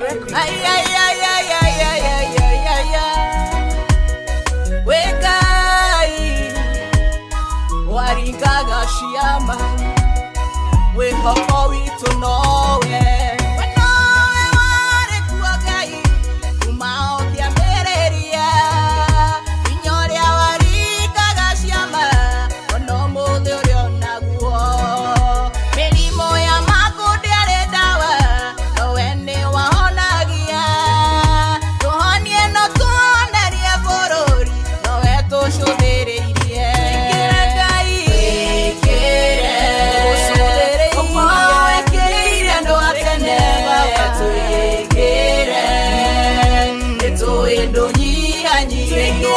Records. Ay, ay, ay, ay, ay, ay, ay, ay, ay, ay. We Ngai waringaga ciama, mwĩhoko witũ nowe. We nowe warĩ kuo Ngai kuma o kĩambĩrĩria, hinya ũrĩa waringaga ciama ona ũmũthĩ ũrĩ o naguo. Mĩrimũ ya mangũ ndĩarĩ ndawa, nowe nĩwahonagia. Tũhonie no tuonerie bũrũri, nowe tũcũthĩrĩirie. Twĩkĩre Ngai, twĩkĩre, ũguo wekĩire andũ a tene Baba, twĩkĩre. Nĩtũĩ ndũnyihanyihĩirwo,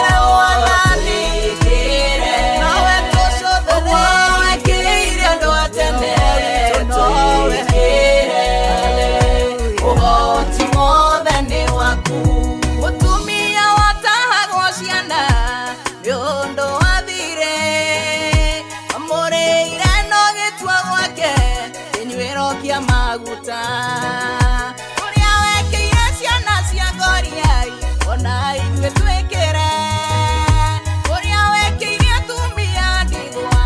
twĩkĩre. Nowe tũcũthĩrĩirie, ũguo wekĩire andũ a tene, twĩkĩre. Ũhoti wothe nĩ waku. Mũtumia watahagwo ciana nĩ ũndũ wa thirĩ, amũrĩire no gĩtua gwake kĩnyuĩro kĩa maguta. Ũrĩa wekĩire ciana cia Goliai ona ithuĩ twĩkĩre. Ũrĩa wekĩire atumia ndigwa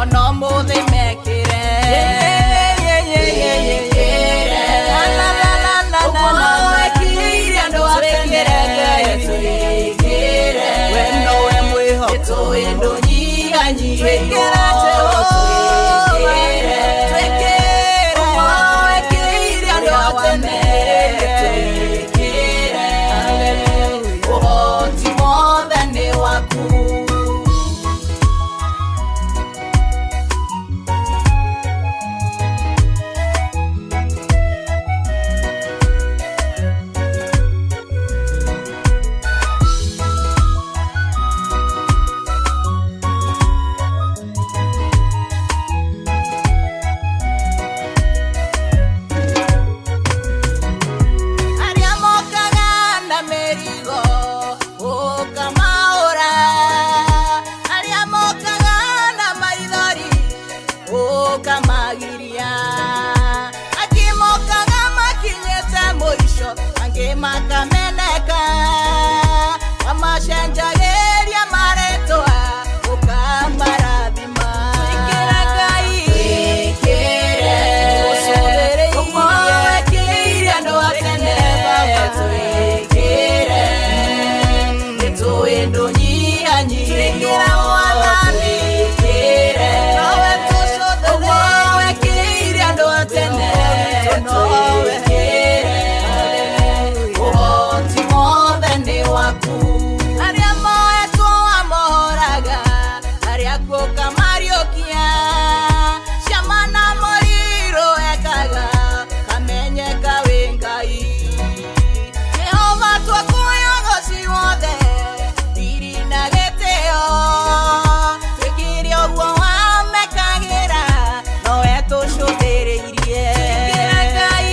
ona ũmũthĩ mekĩre. Ũguo wekĩire andũ a tene, twĩkĩre. We nowe mwĩhoko, nĩtũĩ ndũnyihanyihĩirwo, twĩkĩre. Ũguo wekĩire andũ a tene, twĩkĩre. Ũhoti wothe nĩ waku. Arĩa mokaga na mĩrigo ũkamaũra, arĩa mokaga na maithori ũkamagiria, angĩ mokaga makinyĩte mũico, angĩ makameneka, wamacenjagĩria marĩtwa ũkamarathima. Twĩkĩre Ngai, twĩkĩre, ũguo wekĩire andũ a tene Baba, twĩkĩre. Nĩtũĩ ndũnyihanyihĩirwo, twĩkĩre. Ũguo wekĩire andũ a tene, twĩkĩre. Ũhoti wothe nĩ waku. Arĩa moetwo wamohoraga, arĩa akuũ ũkamariũkia, ciama na morirũ ekaga, kamenyeka wĩ Ngai. Jehova twakuoya ũgoci wothe, riri na gĩtĩo, twĩkĩre ũguo wamekagĩra, nowe tũcũthĩrĩirie. Twĩkĩre Ngai,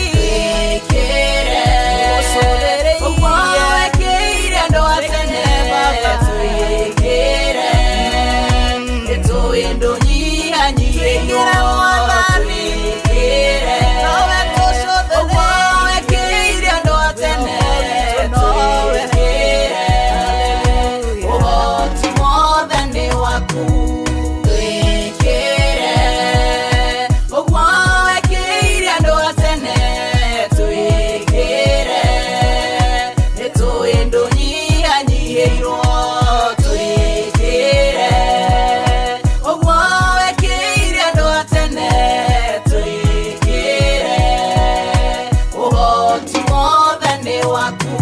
twĩkĩre, ũguo wekĩire andũ a tene Baba, twĩkĩre. Nĩtũĩ ndũnyihanyihĩirwo, twĩkĩre. Ũguo wekĩire andũ a tene, twĩkĩre. Ũhoti wothe nĩ waku. Twĩkĩre, ũguo wekĩire andũ a tene, twĩkĩre. Nĩtũĩ ndũnyihanyihĩirwo, twĩkĩre. Ũguo wekĩire andũ a tene, twĩkĩre. Ũhoti wothe nĩ waku.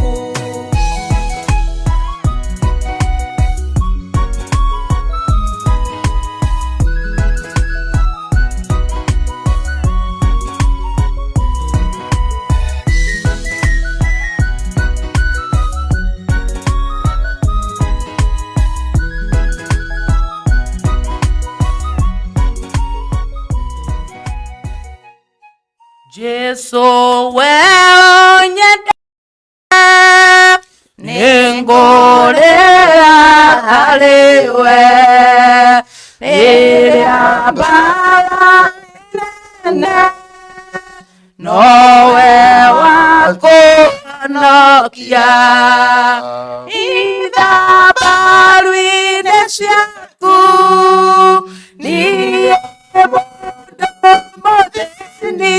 Jesu we ũnyende nĩngũrĩra harĩ we rĩrĩa mbara nene nowe wakũ Honokia ithambaru-inĩ ciaku niĩ mũndũ mũthĩni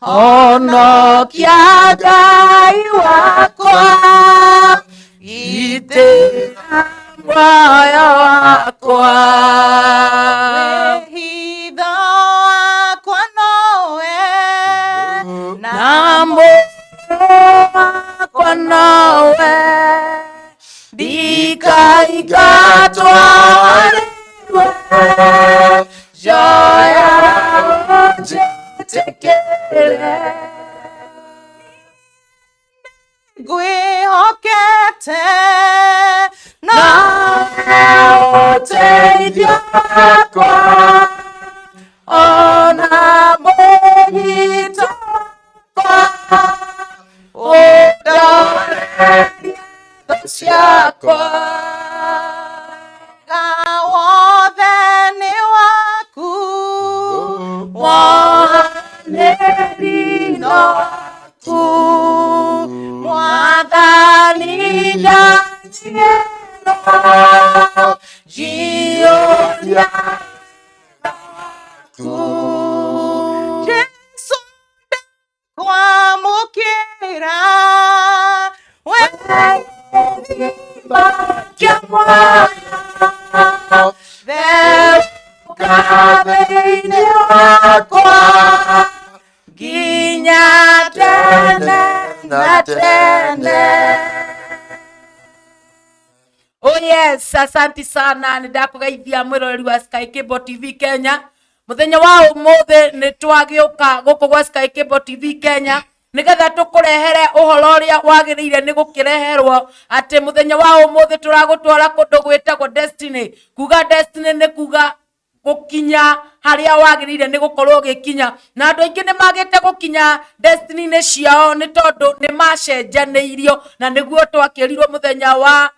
honokia Ngai wakwa gitĩra muoyo wakwa. Wĩhitho wakwa nowe na muoyo wakwa nowe ndikaingatwo harĩwe njoya ũnjĩtĩkĩre. Ngwĩhokete nawe ũteithio wakwa ona mwĩhito wakwa ũndorerie thũ ciakwa. Wega wothe nĩ waku Mwanĩri no waku Mwathani ndanjĩra njiyũria waku. Jesu ndakwamũkĩra we Gĩthima kĩa muoyo therũka thĩinĩ wakwa nginya tene na tene. Oh yes, asanti sana nĩ ndakũgeithia mwĩroreri wa Sky Cable TV Kenya. Mũthenya wa ũmũthĩ nĩ twagĩũka gũkũ gwa Sky Cable TV Kenya nĩgetha tũkũrehere ũhoro ũrĩa wagĩrĩire nĩ gũkĩreherwo atĩ mũthenya wa ũmũthĩ tũragũtwara kũndũ gwĩtagwo destiny. Kuga destiny nĩ kuga gũkinya harĩa wagĩrĩire nĩ gũkorwo ũgĩkinya, na andũ aingĩ nĩ magĩte gũkinya destiny-inĩ ciao nĩ tondũ nĩ macenjanĩirio, na nĩguo twakĩrirwo mũthenya wa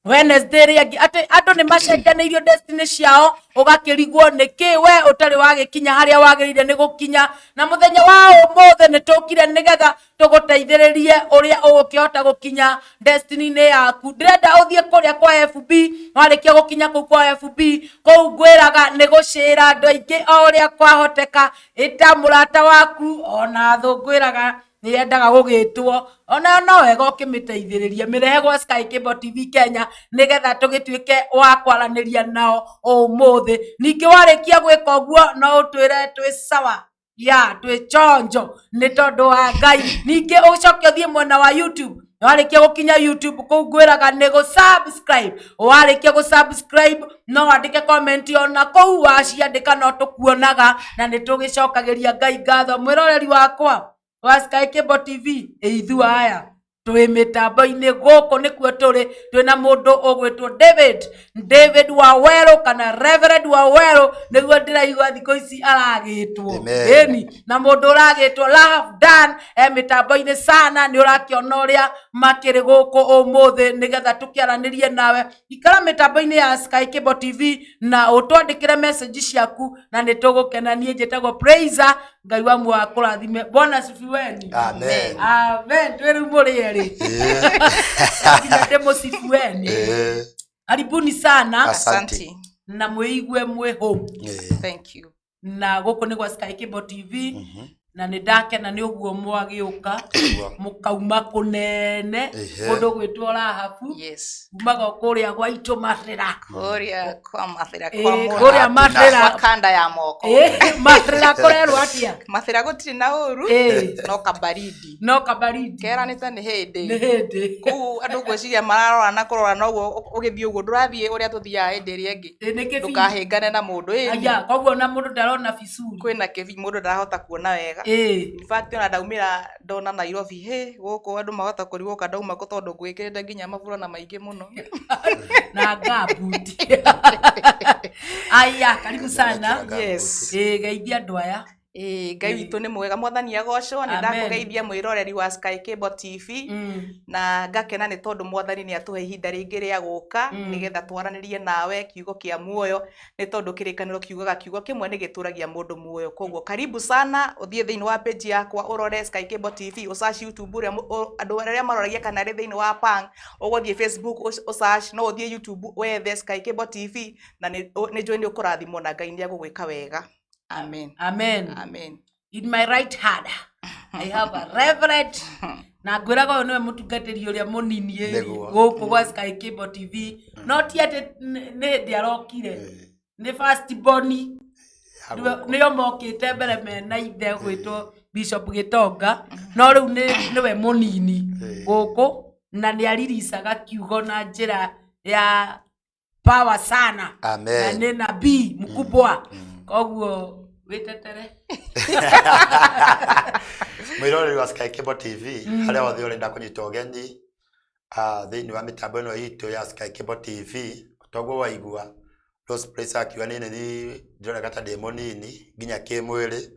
Wednesday ĩrĩa ĩngĩ atĩ andũ nĩ macenjanĩirio destiny ciao, ũgakĩrigwo nĩ kĩ we ũtarĩ wagĩkinya harĩa wagĩrĩire nĩ gũkinya. Na mũthenya wa ũmũthĩ nĩ tũkire nĩgetha tũgũteithĩrĩrie ũrĩa ũgũkĩhota gũkinya destiny-inĩ yaku. Ndĩrenda ũthiĩ kũrĩa kwa FB, warĩkia gũkinya kũu kwa FB, kũu ngwĩraga nĩ gũcĩra andũ aingĩ o ũrĩa kwahoteka, ĩta mũrata waku ona thũ ngwĩraga nĩ yendaga gũgĩtwo, ona no wega ũkĩmĩteithĩrĩrie, mĩrehe gwa Sky Cable TV Kenya nĩgetha tũgĩtuĩke wa kwaranĩria nao ũmũthĩ. Ningĩ warĩkia gwĩka ũguo no ũtwĩre twĩ sawa ya twĩ chonjo nĩ tondũ wa Ngai. Ningĩ ũcoke ũthiĩ mwena wa YouTube, warĩkia gũkinya YouTube kũu ngwĩraga nĩ gũ subscribe. Warĩkia gũ subscribe no wandĩke comment ona kũu, waciandĩka no tũkuonaga na nĩ tũgĩcokagĩria Ngai ngatho. Mwĩroreri wakwa wa Sky Cable TV, ĩithua aya twĩ mĩtambo-inĩ gũkũ nĩkuo tũrĩ, twĩna mũndũ ũgwĩtwo David, David Wawerũ kana Reverend Wawerũ nĩguo ndĩraigua thikũ ici aragĩtwo. Amen. Ĩni, na mũndũ ũragĩtwo Rahaf Dan e mĩtambo-inĩ sana, nĩ ũrakĩona ũrĩa makĩrĩ gũkũ ũmũthĩ nĩgetha tũkĩaranĩrie nawe. Ikara mĩtambo-inĩ ya Sky Cable TV na ũtwandĩkĩre message ciaku na nĩ tũgũkena. Niĩ njĩtagwo Praiser, Ngai wa muoyo akũrathime. Bwana asifiweni. Amen. Amen. Twĩ rĩu mũrĩ erĩ. Nginya ndĩmũcibueni. Karibuni sana. Asante. Na mwĩigue mwĩ home. Thank you. Na gũkũ nĩ gwa Sky Cable TV. Na nĩ ndakena nĩ ũguo mwagĩũka. Mũkauma kũnene kũndũ gwĩtwo Rahabu. Yes. Umaga o kũrĩa gwa itũ Mathĩra. Kũrĩa kwa Mathĩra kwa Ĩĩ, Mũra. kũrĩa Mathĩra. Kwa kanda ya moko. Ĩĩ, Mathĩra kũrerwo atĩa? Mathĩra gũtirĩ na ũru. Ĩĩ. No kabaridi. No kabaridi. Keranĩte nĩ hĩndĩ. Nĩ hĩndĩ. Kũu andũ ngwĩciria mararora na kũrora noguo ũgĩthiĩ ũguo ndũrathiĩ ũrĩa tũthiaga hĩndĩ ĩrĩa ĩngĩ. Ĩĩ, nĩ kĩbii. Ndũkahĩngane na mũndũ. Ĩĩ. Aya, koguo ona mũndũ ndarona vizuri. Kwĩna kĩbii mũndũ ndarahota kuona wega. Ĩĩ. In fact ona ndaumĩra ndona Nairobi hĩ gũkũ andũ mahota kũrigwo kana ndauma kũ tondũ ngwĩkĩrĩte nginya maburana maingĩ mũno. Na gumboot. Aya, karibu sana. Yes. Ĩĩ, geithia andũ aya. Ĩĩ, Ngai witũ nĩ mwega, mwathani agocwo. Nĩ Amen. ndakũgeithia mwĩroreri wa Sky Cable TV na ngakena nĩ tondũ mwathani nĩ atũhe ihinda rĩngĩ rĩa gũka nĩgetha twaranĩrie nawe kiugo kĩa muoyo, nĩ tondũ kĩrĩkanĩro kiugaga kiugo kĩmwe nĩ gĩtũragia mũndũ muoyo. Koguo karibu sana, ũthiĩ thĩinĩ wa page yakwa ũrore Sky Cable TV, ũsearch YouTube ũrĩa andũ arĩa maroragia kana arĩ thĩinĩ wa Pang, ũgũthiĩ Facebook ũsearch, no ũthiĩ YouTube wethe Sky Cable TV na nĩ njũĩ nĩ ũkũrathimwo na Ngai nĩ egũgwĩka wega. Amen. Amen. Amen. In my right hand I have a reverend, na ngwĩraga ũyũ nĩwe mũtungatĩri ũrĩa mũnini ĩ, Nĩguo. gũkũ gwa Sky Cable TV. No ti atĩ nĩ hĩndĩ arokire, nĩ first born, nĩo mokĩte mbere mena ithe gwĩtwo Bishop Gĩtonga, no rĩu nĩwe mũnini gũkũ na nĩ ariricaga kiugo na njĩra ya power sana. Amen. Na nĩ nabii mkubwa, koguo wĩtetere. Mwĩroreri wa Sky Cable TV harĩa hothe ũrenda, kũnyita ũgeni thĩinĩ wa mĩtambo ĩno itũ ya Sky Cable TV. Toguo waigua Rose Praise akiuga nĩ nĩ ndĩroneka ta ndĩ mũnini nginya kĩmwĩrĩ,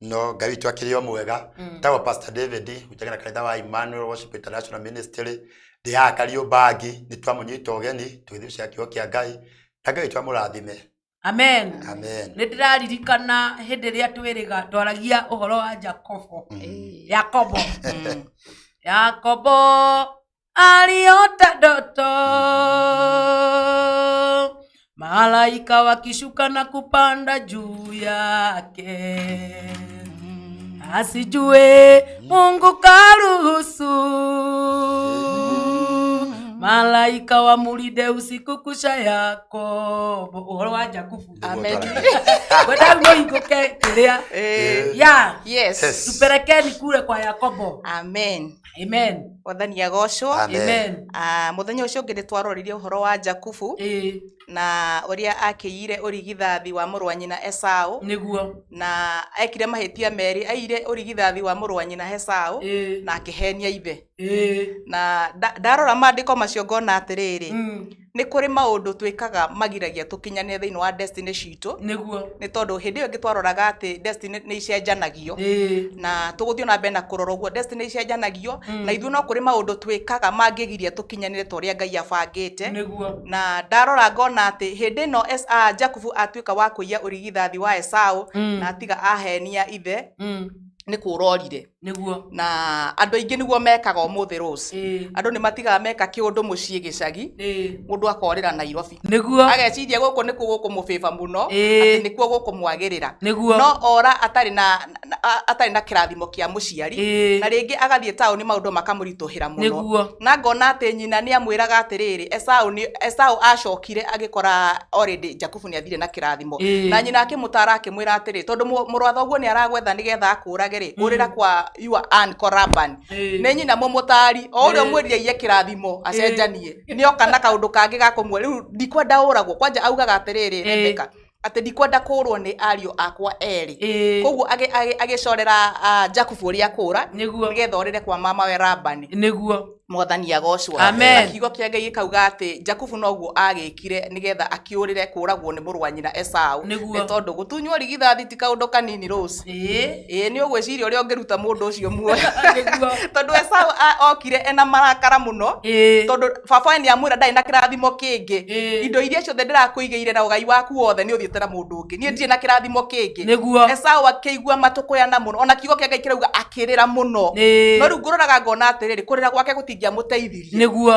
no Ngai witũ akĩrĩ o mwega. Tagwo Pastor David ũnjagĩra kanitha wa Emmanuel Worship International Ministry, ndĩ haha Kariũmbangi. Nĩ twamũnyita ũgeni tũgĩthiĩ gũcera kiugo kĩa Ngai, na Ngai witũ amũrathime. Amen. Amen. Nĩ ndĩraririkana hĩndĩ ĩrĩa twĩrĩga twaragia ũhoro wa Jakobo, Yakobo. Yakobo aliota ndoto, malaika wakishuka na kupanda juu yake, asijue Mungu karuhusu malaika wamulinde usiku kusha Yakobo. Ũhoro wa Jakubu. Amen. Kwenda mũhingũke kĩrĩa ya Yes. Yes. tupelekeni kule kwa Yakobo. Amen. Amen. Mwathani agocwo. Amen. Amen. Mũthenya ũcio ũngĩ nĩ twaroririe ũhoro wa Jakubu na ũrĩa akĩiyire ũrigithathi wa mũrũ wa nyina Esau, na ekire mahĩtia merĩ: aiyire ũrigithathi wa mũrũ wa nyina Esau na akĩhenia ithe. Na ndarora maandĩko macio ngona atĩrĩrĩ, nĩ kũrĩ maũndũ twĩkaga magiragia tũkinyanĩre thĩinĩ wa destiny citũ, nĩ tondũ hĩndĩ ĩyo ĩngĩ twaroraga atĩ destiny nĩ icenjanagio, na tũgũthiĩ na mbere na kũrora ũguo destiny icenjanagio, na ithuĩ no kũrĩ maũndũ twĩkaga mangĩgiria tũkinyanĩre ta ũrĩa Ngai abangĩte. Na ndarora ngona atĩ hĩndĩ ĩno Jakubu atuĩka wa kũiya ũrigithathi wa Esau na atiga ahenia ithe, nĩ kũra orire. Na andũ aingĩ nĩguo mekaga ũmũthĩ, Rose. Andũ nĩ matigaga meka kĩũndũ mũciĩ gĩcagi, mũndũ akorĩra Nairobi, ageciria gũkũ nĩkuo gũkũmũbĩba mũno, atĩ nĩkuo gũkũmwagĩrĩra. No ora atarĩ na atarĩ na kĩrathimo kĩa mũciari, na rĩngĩ agathiĩ taũni maũndũ makamũritũhĩra mũno. Na ngona atĩ nyina nĩ amwĩraga atĩrĩrĩ, Esau acokire agĩkora already Jakubu nĩ athire na kĩrathimo. Na nyina akĩmũtara akĩmwĩra atĩrĩ, tondũ mũrũ wa thoguo nĩ aragwetha nĩgetha akũrage rĩ, ũrĩra kwa your uncle Laban. Nĩ nyina mũmũtari o ũrĩa ũmwĩrire iye kĩrathimo acenjanie, nĩ oka na kaũndũ kangĩ ga kũmwe. Rĩu ndikwenda ũragwo kwanja, augaga atĩrĩrĩ, Rebecca, atĩ ndikwenda kũrwo nĩ ariũ akwa erĩ. Koguo agĩcorera Jakubu ũrĩa akũra nĩgetha orĩre kwa mamawe Labani. Mwathani agocwo. Amen. Na kiugo kĩa Ngai gĩkauga atĩ Jakubu noguo agĩkire nĩgetha akĩũrĩre kũragwo nĩ mũrũ wa nyina Esau, nĩ tondũ gũtunywo rigithathi ti kaũndũ kanini, Rose. Ĩĩ, nĩ ũgwĩciria ũrĩa ũngĩruta mũndũ ũcio muoyo, tondũ Esau okire ena marakara mũno, tondũ baba we nĩ amwĩra ndarĩ na kĩrathimo kĩngĩ. Indo iria ciothe ndĩrakũigĩire na ũgai waku wothe nĩ ũthiĩte na mũndũ ũngĩ, niĩ ndirĩ na kĩrathimo kĩngĩ. Esau akĩigua matũkũyana mũno, ona kiugo kĩa Ngai kĩrauga akĩrĩra mũno. No rĩu ngũroraga ngona atĩrĩrĩ, kũrĩra gwake gũtingĩamũteithirie.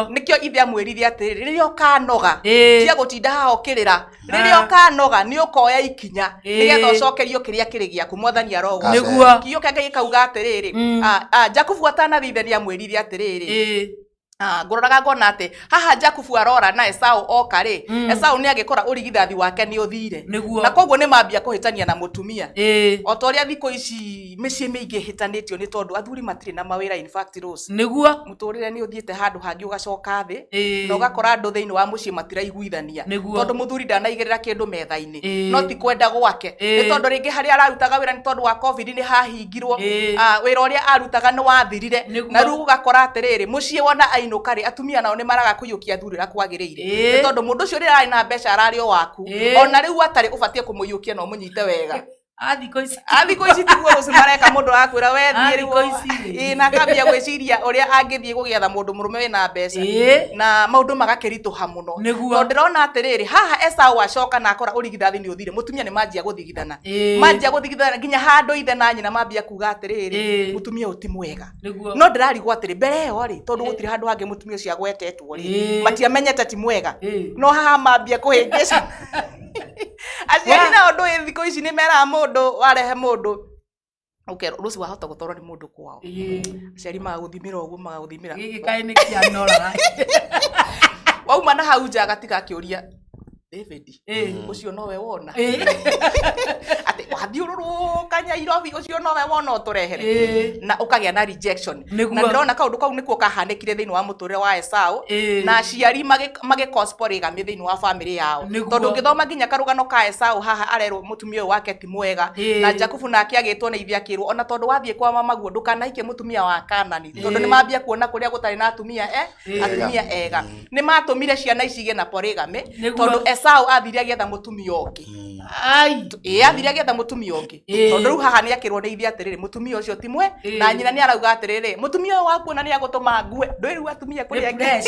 Nĩkĩo ithe amwĩrire atĩrĩrĩ, rĩrĩa ũkanoga, tiga gũtinda haha ũkĩrĩra, rĩrĩa ũkanoga nĩ ũkoya ikinya nĩgetha ũcokerio kĩrĩa kĩrĩ gĩaku. Mwathani arogwo. Kiugo kĩa Ngai gĩkauga atĩrĩrĩ, Jakubu atanathiĩ ithe nĩ amwĩrire atĩrĩrĩ, ngũroraga ngona atĩ haha Jakubu arora na Esau oka rĩ, Esau nĩ agĩkora ũrigithathi wake nĩ ũthire. Na koguo nĩ mambia kũhĩtania na mũtumia, o ta ũrĩa thikũ ici mĩciĩ mĩingĩ ĩhĩtanĩtio nĩ tondũ athuri matirĩ na mawĩra. In fact, Rose, mũtũrĩre nĩ ũthiĩte handũ hangĩ ũgacoka thĩ, na ũgakora andũ thĩinĩ wa mũciĩ matiraiguithania, tondũ mũthuri ndanaigĩrĩra kĩndũ metha-inĩ. No ti kwenda gwake, nĩ tondũ rĩngĩ harĩa ararutaga wĩra, nĩ tondũ wa COVID nĩ hahingirwo, wĩra ũrĩa arutaga nĩ wathirire. Na rĩu ũgakora atĩrĩrĩ, mũciĩ wona ainũka rĩ, atumia nao nĩ maraga kũiyũkia athuri ũrĩa kwagĩrĩire, nĩ tondũ mũndũ ũcio rĩrĩa ararĩ na mbeca ararĩ o waku, ona rĩu atarĩ ũbatiĩ kũmũiyũkia na ũmũnyite wega. A thikũ ici. A thikũ ici tiguo rũciũ mareka mũndũ arakwĩra we A thiĩ thikũ rĩu ici rĩ. Ĩĩ, na akambia gwĩciria ũrĩa angĩthiĩ gũgĩetha mũndũ mũrũme wĩna mbeca na maũndũ magakĩritũha mũno. Nĩguo. Tondũ ndĩrona atĩrĩrĩ, haha Esau acoka na akora ũrigithathi nĩ ũthire, mũtumia nĩ manjia gũthigithana. Manjia gũthigithana nginya handũ ithe na nyina mambia kuga atĩrĩrĩ, mũtumia ũyũ ti mwega. No ndĩrarigwo atĩrĩ, mbere ĩyo rĩ, tondũ gũtirĩ handũ hangĩ mũtumia ũcio agwetetwo rĩ, matiamenyete ti mwega. No haha mambia kũhĩngĩca. Aciari nao ndũĩ thikũ ici nĩ meraga mũndũ warehe mũndũ ũkerwo rũciũ wahota gũtwarwo nĩ mũndũ kwao. Aciari magagũthimĩra ũguo magagũthimĩra. Gĩkĩ kaĩ nĩ kĩanora. Wauma na hau nja agatiga akĩũria David, ũcio nowe wona? Atĩ wathiũrũrũka Nyairobi ũcio nowe wona ũtũrehere? Na ũkagĩa na rejection. Na ndĩrona kaũndũ kau nĩkuo kahanĩkire thĩinĩ wa mũtũrĩre wa Esau na aciari magĩ cause polygamy thĩinĩ wa famĩlĩ yao. Tondũ ũngĩthoma nginya karũgano ka Esau haha arerwo mũtumia ũyũ wake ti mwega na Jakubu nake agĩtwo nĩ ithe akĩrwo ona tondũ wathiĩ kwa mamaguo ndũkanahikie mũtumia wa Kanani tondũ nĩ mambia kuona kũrĩa gũtarĩ na atumia atumia ega. Nĩ matũmire ciana ici igĩe na polygamy tondũ Esau athire agĩetha mũtumia ũngĩ. Ĩĩ athire agĩetha mũtumia ũngĩ. Tondũ rĩu haha nĩ akĩrwo nĩ ithe atĩrĩrĩ mũtumia ũcio ti mwe na nyina nĩ arauga atĩrĩrĩ mũtumia ũyũ waku ona nĩ agũtũma ngue. Ndũĩ rĩu atumia kũrĩ angĩ.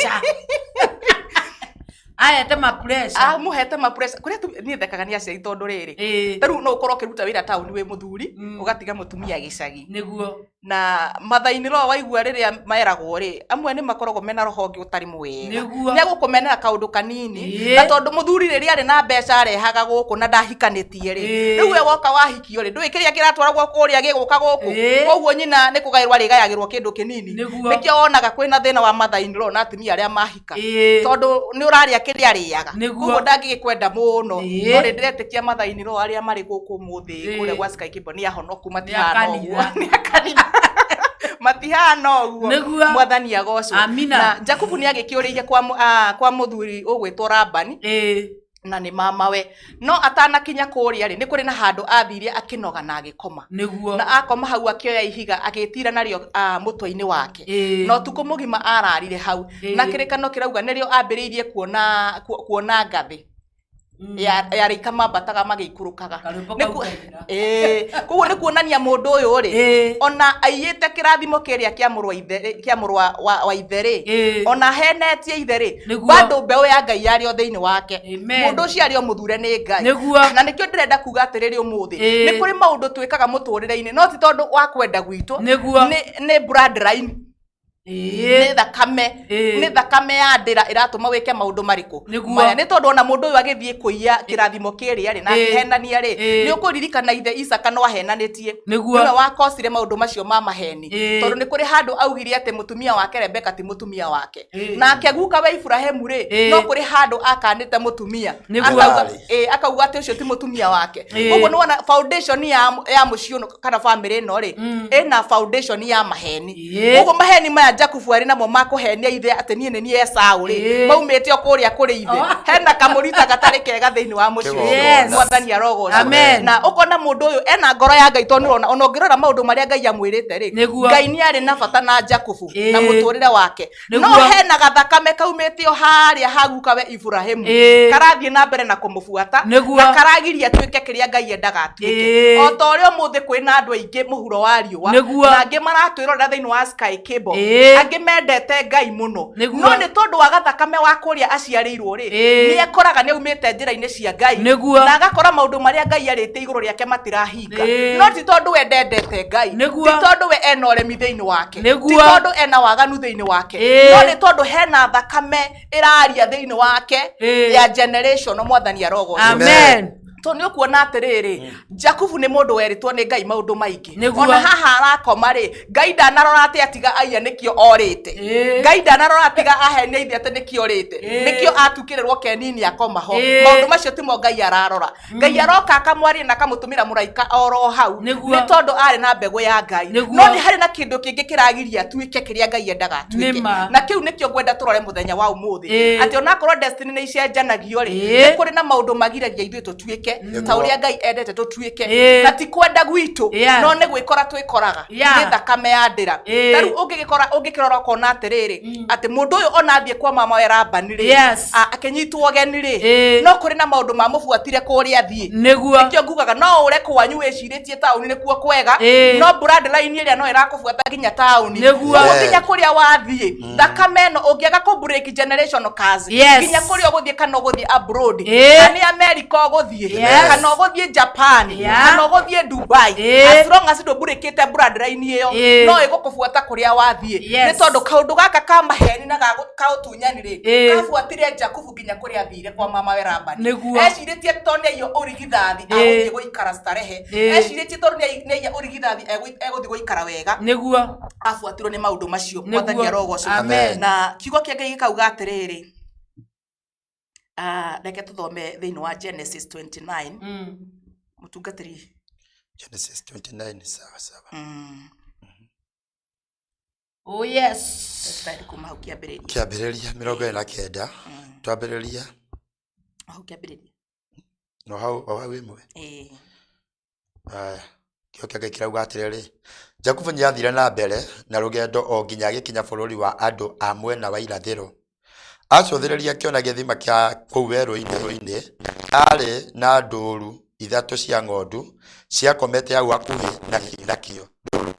Ahete ma pressure. Amũhete ma pressure. Kũrĩa niĩ thekaga nĩ aciari tondũ rĩrĩ ta rĩu no ũkorwo ũkĩruta wĩra taũni wĩ mũthuri ũgatiga mũtumia gĩcagi. Nĩguo. Na mathainĩ ro waigua rĩrĩa meragwo rĩ, amwe nĩ makoragwo mena roho ũngĩ ũtarĩ mwega. Nĩguo. Nĩ egũkũmenera kaũndũ kanini. Na tondũ mũthuri rĩrĩa arĩ na mbeca arehaga gũkũ na ndahikanĩtie rĩ, rĩu we woka wahikio rĩ, ndũĩ kĩrĩa kĩratwaragwo kũrĩa gĩgũka gũkũ. Koguo nyina nĩ kũgaĩrwo arĩgayagĩrwo kĩndũ kĩnini. Nĩkĩo wonaga kwĩna thĩna wa mother in law na atumia arĩa mahika. Tondũ nĩ ũrarĩa kĩrĩa arĩaga. Koguo ndangĩgĩkwenda mũno. No nĩ ndĩretĩkia mother in law arĩa marĩ gũkũ ũmũthĩ kũrĩa gwa Sky Cable nĩ ahonoku matihana ũguo. Nĩ a kanitha. Matihana ũguo. Mwathani agocwo. Amina. Na Jakubu nĩ agĩkĩũrĩire kwa mũthuri ũgwĩtwo Labani. Na nĩ mamawe. No atanakinya kũrĩa rĩ, nĩ kũrĩ na handũ athire akĩnoga na agĩkoma. Na akoma hau akĩoya ihiga agĩtira narĩo mũtwe-inĩ wake. Na ũtukũ mũgima ararire hau. Na kĩrĩkano kĩrauga nĩrĩo ambĩrĩirie kuona ngathĩ. Ya rĩika mambataga magĩikũrũkaga. Karwĩmbo Nĩ kau ku- Koguo nĩ kuonania mũndũ ũyũ rĩ, ona aiyĩte kĩrathimo kĩrĩa kĩa mũrũ wa ithe rĩ, kĩa mũrũ wa ithe rĩ, ona ahenetie ithe rĩ, bado mbeũ ya Ngai yarĩ o thĩinĩ wake. Amen. Mũndũ ũcio arĩ o mũthure nĩ Ngai. Na nĩkĩo ndĩrenda kuga atĩrĩrĩ ũmũthĩ, nĩ kũrĩ maũndũ twĩkaga mũtũrĩre-inĩ, no ti tondũ wa kwenda gwitũ, nĩ bloodline. Nĩ thakame, nĩ thakame ya ndĩra ĩratũma wĩke maũndũ marĩkũ maya. Nĩ tondũ ona mũndũ ũyũ agĩthiĩ kũiya kĩrathimo kĩrĩa rĩ, na akĩhenania rĩ, nĩ ũkũririkana ithe Isaka no ahenanĩtie. Nĩwe wakocire maũndũ macio ma maheni. Tondũ nĩ kũrĩ handũ augire atĩ mũtumia wake Rebeka ti mũtumia wake. Nake guka wa Iburahĩmu rĩ, no kũrĩ handũ akanĩte mũtumia. Akauga atĩ ũcio ti mũtumia wake. Koguo nĩ wona foundation ya mũciĩ ũyũ kana famĩlĩ ĩno rĩ, ĩna foundation ya maheni. Koguo maheni maya Jakubu arĩ namo ma kũhenia ithe atĩ niĩ nĩ niĩ Esau rĩ, maumĩte o kũrĩa kũrĩ ithe. Hena kamũrita gatarĩ kega thĩinĩ wa mũciĩ ũcio. Mwathani arogocwo. Amen. Na ũkona mũndũ ũyũ ena ngoro ya Ngai tondũ nĩũrona ona ũngĩrora maũndũ marĩa Ngai amwĩrĩte rĩ, Ngai nĩ arĩ na bata na Jakubu na mũtũrĩre wake. No hena gathakame kaumĩte o harĩa ha gukawe Iburahĩmu. Karathiĩ na mbere na kũmũbuata na karagiria atuĩke kĩrĩa Ngai endaga atuĩke. O ta ũrĩa ũmũthĩ kwĩna andũ aingĩ mũhuro wa riũa na angĩ maratwĩrorera thĩinĩ wa Sky Cable. Angĩ mendete Ngai mũno. No nĩ tondũ wa gathakame wa kũrĩa aciarĩirwo rĩ, nĩ ekoraga nĩ aumĩte njĩra-inĩ cia Ngai na agakora maũndũ marĩa Ngai arĩtie igũrũ rĩake matirahinga. No ti tondũ we ndendete Ngai, ti tondũ we ena ũremi thĩinĩ wake, ti tondũ ena waganu thĩinĩ wake, no nĩ tondũ hena thakame ĩraria thĩinĩ wake ya generation. Mwathani arogocwo. Amen. Tondũ nĩ ũkuona atĩrĩrĩ, Jakubu nĩ mũndũ werĩtwo nĩ Ngai maũndũ maingĩ. Nĩguo. Ona haha arakoma rĩ, Ngai ndanarora atĩ atiga aiya nĩkĩo orĩte. Ngai ndanarora atiga ahenia ithe atĩ nĩkĩo orĩte. Nĩkĩo atukĩrĩrwo kenini akoma ho. Maũndũ macio timo Ngai ararora. Ngai aroka akamwaria na akamũtũmĩra mũraika oro hau. Nĩ tondũ arĩ na mbegũ ya Ngai. No nĩ harĩ na kĩndũ kĩngĩ kĩragiria atuĩke kĩrĩa Ngai endaga atuĩke. Nĩma. Na kĩu nĩkĩo ngwenda tũrore mũthenya wa ũmũthĩ. Atĩ onakorwo destiny nĩ icenjanagio rĩ, nĩ kũrĩ na maũndũ magiragia ithuĩ tũtuĩke Tũtuĩke ta ũrĩa Ngai endete tũtuĩke. Ĩĩ. Na ti kwenda gwitũ, no nĩ gwĩkora twĩkoraga. Nĩ thakame ya ndĩra. Ta rĩu ũngĩgĩkora, ũngĩkĩrora ũkona atĩrĩrĩ, atĩ mũndũ ũyũ ona athiĩ kwa mama we Labani rĩ, akĩnyitwo ũgeni rĩ, no kũrĩ na maũndũ mamũbuatire kũrĩa athiĩ. Nĩkĩo ngugaga no ũre kwanyu wĩcirĩtie taũni nĩkuo kwega, no bloodline ĩrĩa no ĩrakũbuata nginya taũni. Koguo nginya kũrĩa wathiĩ, thakame ĩno ũngĩaga kũ break generational curse, nginya kũrĩa ũgũthiĩ, kana ũgũthiĩ abroad, kana nĩ America ũgũthiĩ, kana ũgũthiĩ Japan, kana ũgũthiĩ Dubai, as long as ndũmburĩkĩte bloodline ĩyo, no ĩgũkũbuata kũrĩa wathiĩ. Nĩ tondũ kaũndũ gaka ka maheni na ka ũtunyani rĩ, kabuatire Jakubu nginya kũrĩa athire kwa mama we Labani. Ecirĩtie tondũ nĩ aiya ũrigithathi agũthiĩ gũikara starehe. Ecirĩtie tondũ nĩ aiya ũrigithathi egũthiĩ gũikara wega. Abuatirwo nĩ maũndũ macio. Mwathani arogocwo. Amen. Na kiugo kĩa Ngai gĩkauga atĩrĩrĩ, reke tũthome thĩinĩ wa Genesis 29. Mũtungatĩri. Genesis 29, sawa sawa. Oh yes. Tũtari kuma hau kĩambĩrĩria. Kĩambĩrĩria 29. Twambĩrĩria. Hau kĩambĩrĩria. No hau, o hau ĩmwe. Ĩĩ. Aya, kĩo kĩa Ngai kĩrauga atĩrĩrĩ, Jakubu nĩathire na mbere na rũgendo o nginya agĩkinya bũrũri wa andũ a mwena wa irathĩro. Acũthĩrĩria akĩona gĩthima kĩa kũu werũ-inĩ, arĩ na ndũũru ithatũ cia ng'ondu ciakomete hau hakuhĩ nakĩo.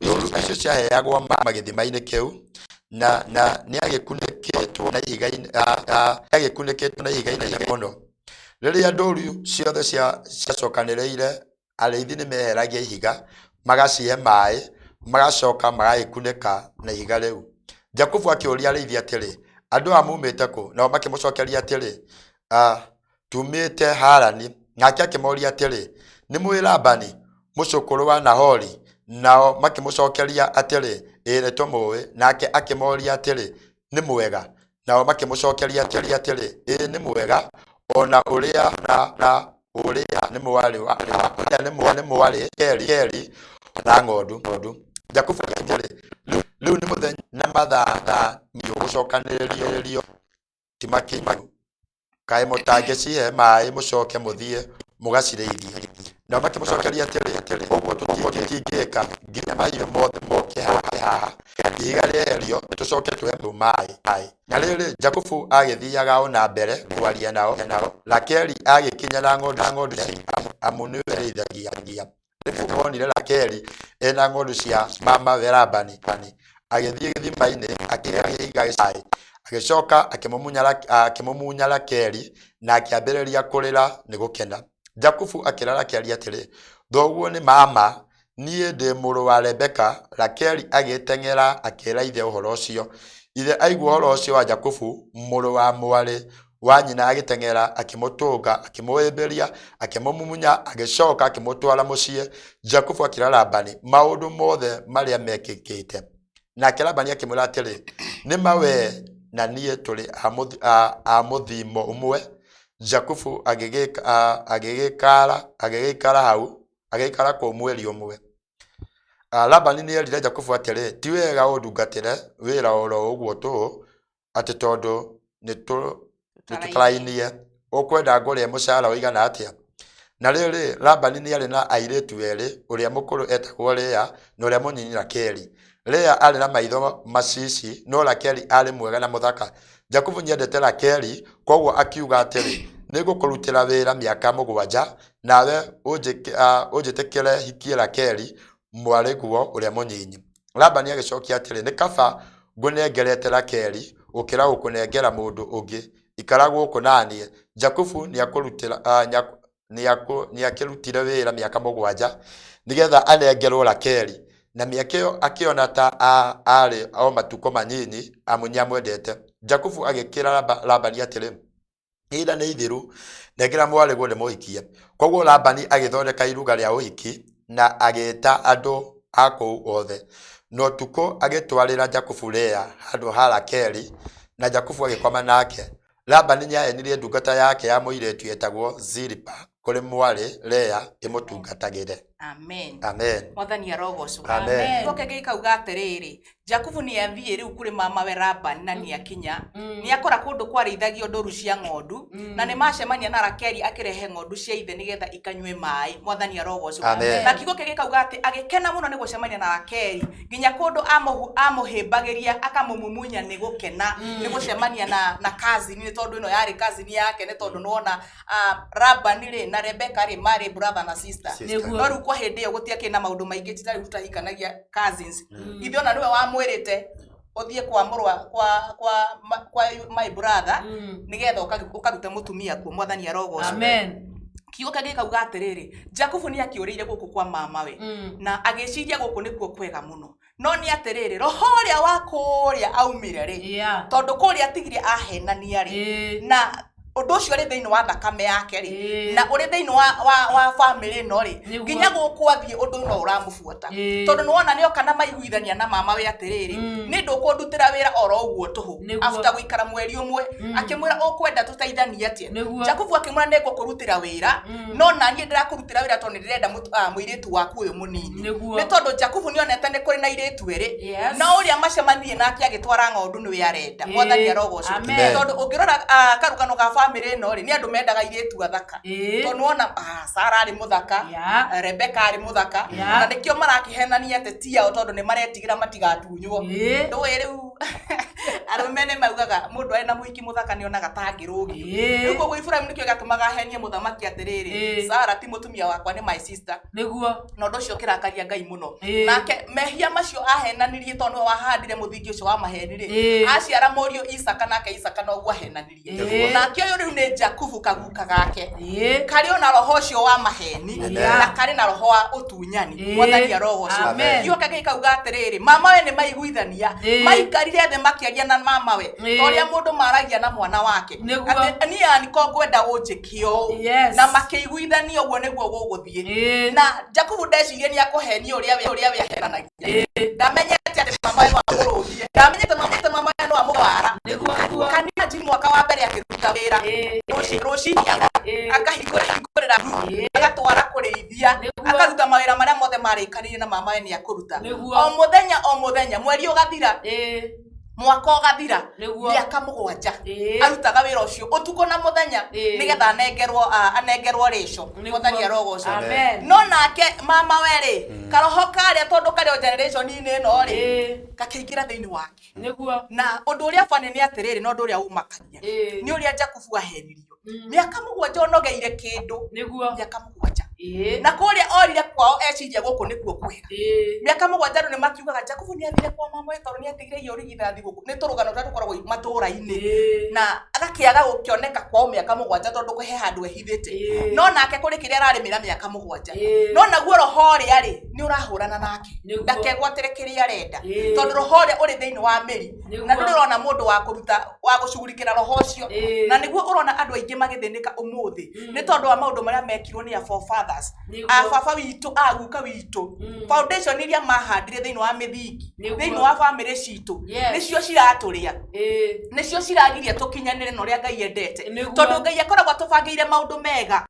Ndũũru icio ciaheagwo maaĩ gĩthima-inĩ kĩu, na nĩagĩkunĩkĩtwo na ihiga nĩagĩkunĩkĩtwo na ihiga inene mũno. Rĩrĩa ndũũru ciothe ciacokanĩrĩire, arĩithi nĩmeheragia ihiga, magacihe maaĩ, magacoka magagĩkunĩka na ihiga rĩu. Jakubu akĩũria arĩithi atĩrĩ, andũ aya mumĩte kũ? Nao makĩmũcokeria atĩrĩ, tumĩte Harani. Nake akĩmoria atĩrĩ, nĩ mũĩ Labani, mũcũkũrũ wa Nahori? Nao makĩmũcokeria atĩrĩ, ĩĩ nĩtũmũĩ. Nake akĩmoria atĩrĩ, nĩ mwega? Nao makĩmũcokeria atĩrĩ, ĩĩ nĩ mwega, ona ũrĩa na ũrĩa nĩ mwarĩ wa ũrĩa nĩ mwarĩ Keri na ng'ondu. Jakubu atĩrĩ, rĩu nĩ mũthenya na mathaa gũcokanĩrĩrio timakinyu, kaĩ mũtangĩcihe maaĩ mũcoke mũthiĩ mũgacirĩithie? Nao makĩmũcokeria atĩrĩ, ũguo tũtingĩka nginya mahiũ mothe moke haha, ihiga rĩeherio, tũcoke tũhe maaĩ. Na rĩrĩ, Jakubu agĩthiaga o na mbere kwaria nao, Rakeli agĩkinya na ng'ondu amu nĩwe arĩithagia. Rĩrĩa onire Rakeli ena ng'ondu cia mama we Labani, agĩthiĩ gĩthima-inĩ akĩhe ihiga maaĩ. Agĩcoka akĩmumunya Rakeli na akĩambĩrĩria kũrĩra nĩ gũkena. Jakubu akĩra Rakeli atĩrĩ, thoguo nĩ mama, niĩ ndĩ mũrũ wa Rebeka. Rakeli agĩteng'era akĩra ithe ũhoro ũcio. Ithe aigua ũhoro ũcio wa Jakubu mũrũ wa mwarĩ wa nyina, agĩteng'era akĩmũtũnga, akĩmũhĩmbĩria, akĩmũmumunya, agĩcoka akĩmũtwara mũciĩ. Jakubu akĩra Labani maũndũ mothe marĩa mekĩkĩte. Nake Labani akĩmwĩra atĩrĩ, nĩ ma wee na niĩ tũrĩ a mũthimo ũmwe. Jakubu agĩgĩikara hau, agĩikara kũu mweri ũmwe. Labani nĩerire Jakubu atĩrĩ, ti wega ũndungatĩre wĩra oro ũguo tũhũ, atĩ tondũ nĩtũtarainie, ũkwenda ngũrĩhe mũcara ũigana atĩa? Na rĩrĩ, Labani nĩarĩ na airĩtu erĩ, ũrĩa mũkũrũ etagwo Lea na ũrĩa mũnini Rakeli. Lea aarĩ na maitho macici, no Rakeli aarĩ mwega na mũthaka. Jakubu nĩendete Rakeli, kwoguo akiuga atĩrĩ, nĩngũkũrutĩra wĩra mĩaka 7, nawe ũnjĩtĩkĩre hikie Rakeli mwarĩguo ũrĩa mũnyinyi. Labani agĩcokia atĩrĩ, nĩ kaba ngũnengerete Rakeli gũkĩra gũkũnengera mũndũ ũngĩ. Ikara gũkũ naniĩ. Jakubu nĩakĩrutire wĩra mĩaka 7 nĩgetha anengerwo Rakeli, na mĩaka ĩyo akĩona ta arĩ o matukũ manyinyi, amu nĩamwendete. Jakubu agĩkĩra Labani atĩrĩ, ihinda nĩ ithiru, nengera mwarĩguo ndĩmũhikie. Kwoguo Labani agĩthondeka iruga rĩa ũhiki na agĩĩta andũ a kũu othe. Na ũtukũ agĩtwarĩra Jakubu Lea handũ ha Rakeli, na Jakubu agĩkoma nake. Labani nĩaheanire ndungata yake ya mũirĩtu yetagwo Zilipa kũrĩ mwarĩ Lea ĩmũtungatagĩre. Amen. Amen. Mwathani arogocwo. Amen. Kiugo kĩngĩ gĩkauga atĩrĩrĩ, Jakubu nĩ athiĩ rĩu kũrĩ mamawe Labani na nĩ akinya, nĩ akora kũndũ kwarĩithagio ndũru cia ng'ondu, na nĩ macemania na Rakeli akĩrehe ng'ondu cia ithe nĩgetha ikanyue maĩ. Mwathani arogocwo. Amen. Na kiugo kĩngĩ gĩkauga atĩ agĩkena mũno nĩ gũcemania na Rakeli, nginya kũndũ amũhĩmbagĩria akamũmumunya nĩ gũkena, nĩ gũcemania na cousin, nĩ tondũ ĩno yarĩ cousin yake, nĩ tondũ nĩwona Labani rĩ na Rebeka rĩ marĩ brother na sister. Sister. No rĩu kwa hĩndĩ ĩyo gũtiakĩrĩ na maũndũ maingĩ, ti ta rĩu tũtahikanagia cousins. Ithe ona nĩwe wamwĩrĩte ũthiĩ kwa mũrũ kwa my brother nĩgetha ũkarute mũtumia kuo. Mwathani arogocwo. Amen. Kiugo kĩngĩ gĩkauga atĩrĩrĩ, Jakubu nĩ akĩũrĩire gũkũ kwa mamawe na agĩciria gũkũ nĩkuo kwega mũno, no nĩ atĩrĩrĩ, roho ũrĩa wa kũrĩa aumire rĩ, tondũ kũrĩa atigire ahenania rĩ, na ũndũ ũcio ũrĩ thĩinĩ wa thakame yake rĩ, na ũrĩ thĩinĩ wa family ĩno rĩ, nginya gũkũ athiĩ ũndũ no ũramũbuata, tondũ nĩwona nĩoka na maiguithania na mamawe atĩrĩrĩ, nĩ ndũkũndutĩra wĩra oro ũguo tũhũ. After gũikara mweri ũmwe akĩmwĩra ũkwenda tũteithanie atĩa. Jakubu akĩmwĩra nĩ ngũkũrutĩra wĩra, no naniĩ ndĩrakũrutĩra wĩra tondũ nĩndĩrenda mũirĩtu waku ũyũ mũnini, nĩ tondũ Jakubu nĩonete nĩ kũrĩ na airĩtu erĩ, no ũrĩa macemanirie nake agĩtwara ng'ondu nĩwe arenda. Mwathani arogocwo. Tondũ ũngĩrora karũgano ga family ĩno rĩ, nĩ andũ mendaga airĩtu athaka, tondũ nĩwona Sara arĩ mũthaka, Rebeka arĩ mũthaka, na nĩkĩo marakĩhenania atĩ ti ao, tondũ nĩ maretigĩra matigatunywo. Ndũĩ rĩu arũme nĩ maugaga mũndũ arĩ na mũhiki mũthaka nĩonaga ta angĩrũgio. Rĩu koguo Ibrahim nĩkĩo gĩatũmaga ahenie mũthamaki atĩrĩrĩ, Sara ti mũtumia wakwa, nĩ my sister. Nĩguo. Na ũndũ ũcio ũkĩrakaria Ngai mũno. Nake mehia macio ahenanirie, tondũ nĩwe wahandire mũthingi ũcio wa maheni rĩ, aciara mũriũ Isaka, nake Isaka noguo ahenanirie. Nake ũyũ rĩu nĩ Jakubu kaguka gake, karĩ ona roho ũcio wa maheni na karĩ na roho wa ũtunyani. Mwathani arogocwo. Kiugo kĩngĩ gĩkauga atĩrĩrĩ, mamawe nĩ maiguithania, maikarire thĩ makĩaria na mamawe ta ũrĩa mũndũ maragia na mwana wake, atĩ niĩ aniko ngwenda ũnjĩke ũũ, na makĩiguithania ũguo nĩguo gũgũthiĩ. Na Jakubu ndecirie nĩ akũhenia ũrĩa we ahenanagia, ndamenyete atĩ mamawe no amũrũgie, ndamenyete mamawe no amũwara. Kanitha nji mwaka wa mbere akĩruta wĩra rũcinĩ, akahingũrĩra, agatwara kũrĩithia, akaruta mawĩra marĩa mothe marĩkanĩire na mamawe nĩ akũruta o mũthenya o mũthenya, mweri ũgathira, mwaka ũgathira, mĩaka mũgwanja arutaga wĩra ũcio ũtukũ na mũthenya nĩgetha anengerwo rĩco. Mwathani arogocwo. No nake mamawe rĩ, karoho karĩa tondũ karĩ o generation-inĩ ĩno rĩ, gakĩingĩra thĩinĩ wake. Na ũndũ ũrĩa bani nĩ atĩrĩrĩ, na ũndũ ũrĩa ũmakagia nĩ ũrĩa Jakubu ahenirio mĩaka mũgwanja onogeire kĩndũ, mĩaka mũgwanja, na kũrĩa orire kwao eciria gũkũ nĩkuo kwega. Mĩaka mũgwanja andũ nĩ makiugaga Jakubu nĩ athire kwa mamawe tondũ nĩ atigire irio ũrigithathi gũkũ, nĩ tũrũgano tũrĩa tũkoragwo matũũra-inĩ, na agakĩaga gũkĩoneka kwao mĩaka mũgwanja tondũ he handũ ehithĩte, no nake kũrĩ kĩrĩa ararĩmĩra mĩaka mũgwanja, no naguo roho ũrĩa rĩ nĩ ũrahũrana nake ndakegwatĩre kĩrĩa arenda, tondũ roho ũrĩa ũrĩ thĩinĩ wa mĩri, na ndũrĩ ũrona mũndũ wa kũruta wa gũcugurikĩra roho ũcio, na nĩguo ũrona andũ aingĩ magĩthĩnĩka ũmũthĩ nĩ tondũ wa maũndũ marĩa mekirwo nĩ a forefathers, a baba witũ, a guka witũ, foundation iria mahandire thĩinĩ wa mĩthingi, thĩinĩ wa family citũ, nĩcio ciratũrĩa, nĩcio ciragiria tũkinyanĩre na ũrĩa Ngai endete, tondũ Ngai akoragwo atũbangĩire maũndũ mega.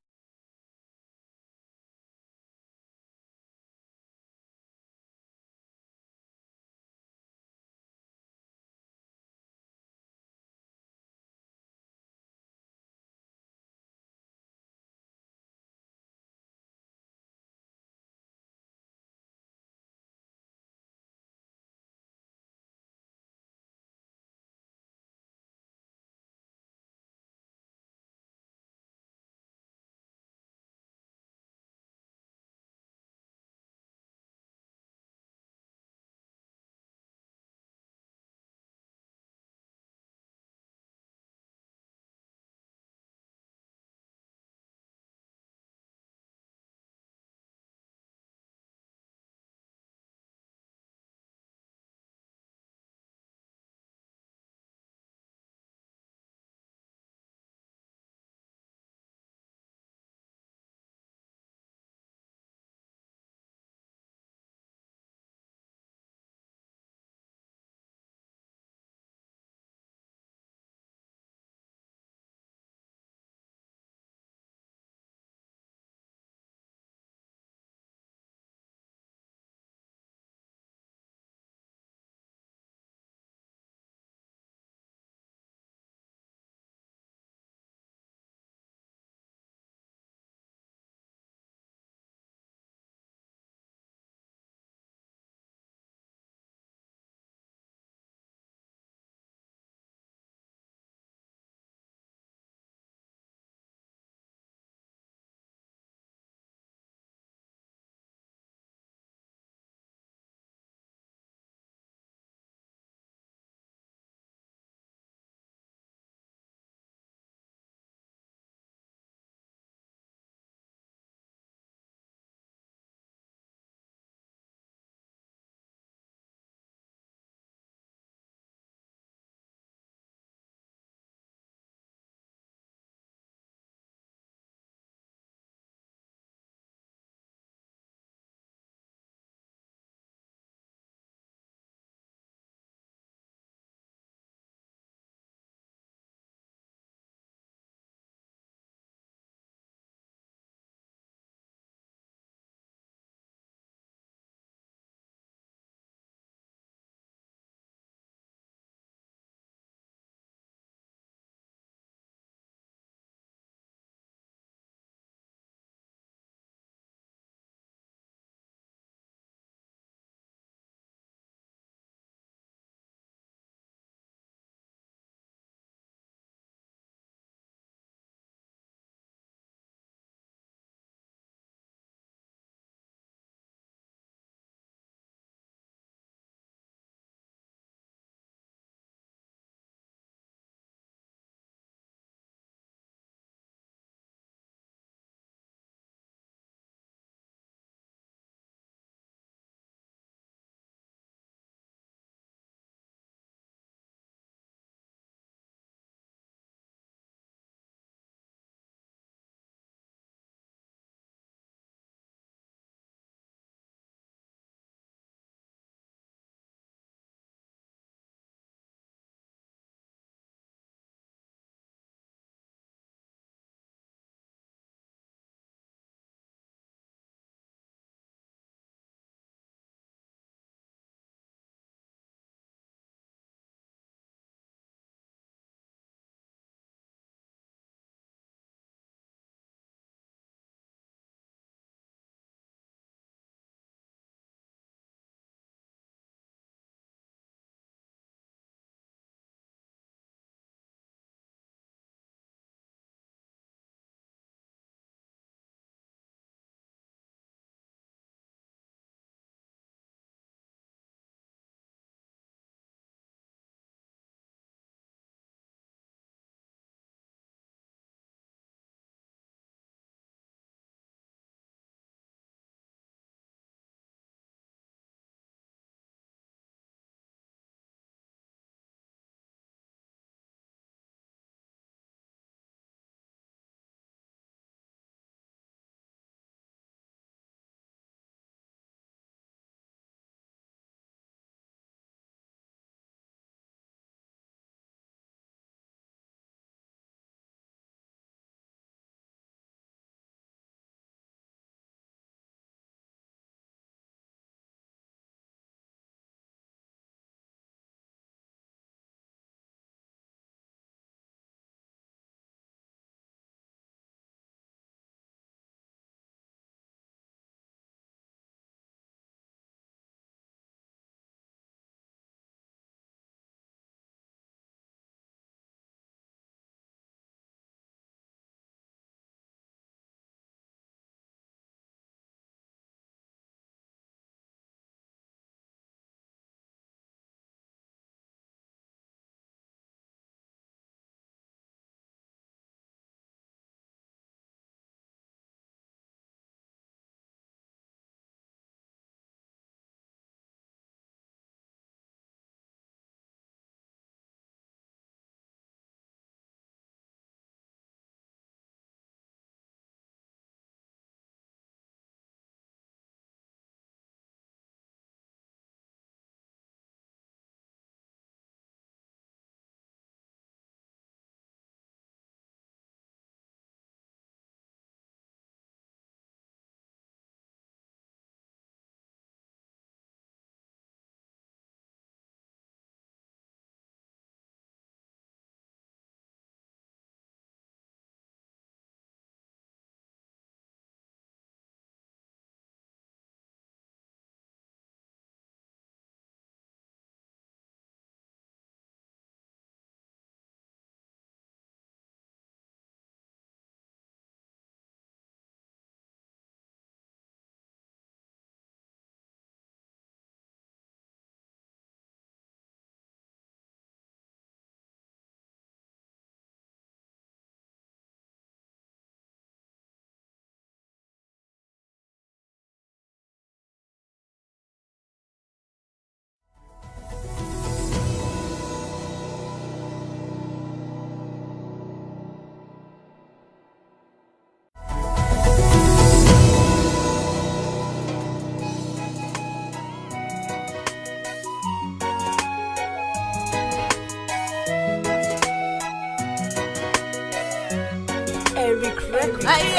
Ai,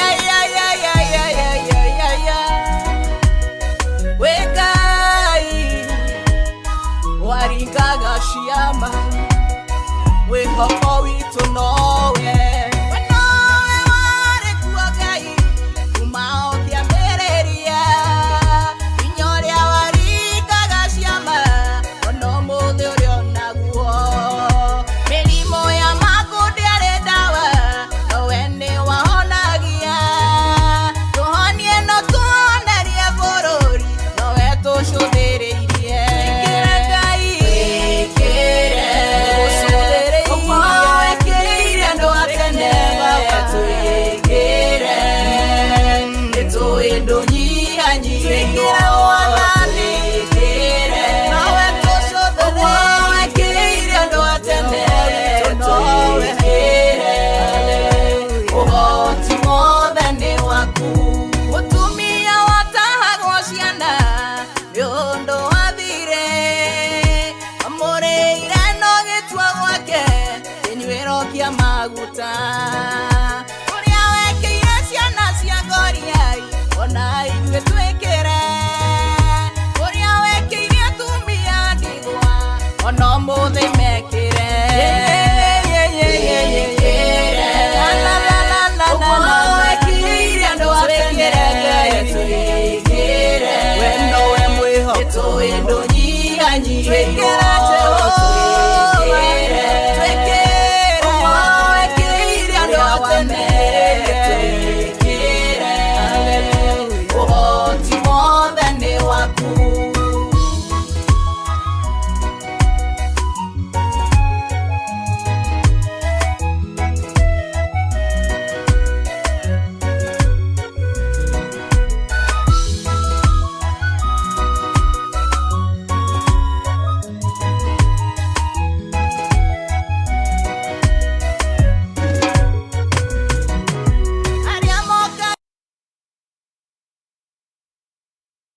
ai, ai, ai, ai, ai, ai, ai, ai, ai. We Ngai waringaga ciama, mwĩhoko witũ nowe. We nowe warĩ kuo Ngai kuma o kĩambĩrĩria, hinya ũrĩa waringaga ciama ona ũmũthĩ ũrĩ o naguo. Mĩrimũ ya mangũ ndĩarĩ ndawa, nowe nĩwahonagia. Tũhonie no tuonerie bũrũri, nowe tũcũthĩrĩirie. Twĩkĩre Ngai, twĩkĩre, ũguo wekĩire andũ a tene Baba, twĩkĩre, nĩtũĩ ndũnyihanyihĩirwo, twĩkĩre, nowe tũcũthĩrĩirie, ũguo wekĩire andũ a tene, twĩkĩre, ũhoti wothe nĩ waku. Mũtumia watahagwo ciana nĩ ũndũ wa thirĩ, amũrĩire no gĩtua gwake kĩnyuĩro kĩa maguta. Ũrĩa wekĩire ciana cia Goliai ona ithuĩ twĩkĩre, ũrĩa wekĩire atumia ndigwa ona ũmũthĩ mekĩre. Ũguo wekĩire andũ a tene, twĩkĩre, we nowe mwĩhoko, nĩtũĩ ndũnyihanyihĩirwo, twĩkĩre, ũguo wekĩire andũ a tene, twĩkĩre, ũhoti wothe nĩ waku. Arĩa moka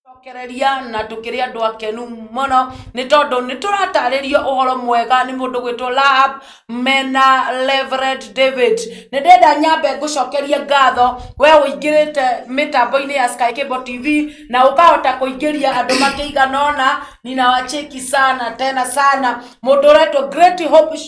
cokereria na tukiri andu akenu muno ni tondu ni turatarĩrio ũhoro mwega nĩ mũndũ gwĩtwo Rahab mena Reverend David. Nĩ ndĩrenda nyambe ngũcokerie ngatho we ũingĩrĩte mĩtambo-inĩ ya Sky Cable TV na ũkahota kũingĩria andũ makĩigana ũna. Ninawacheki sana tena sana. Mũndũ ũretwo Great Hope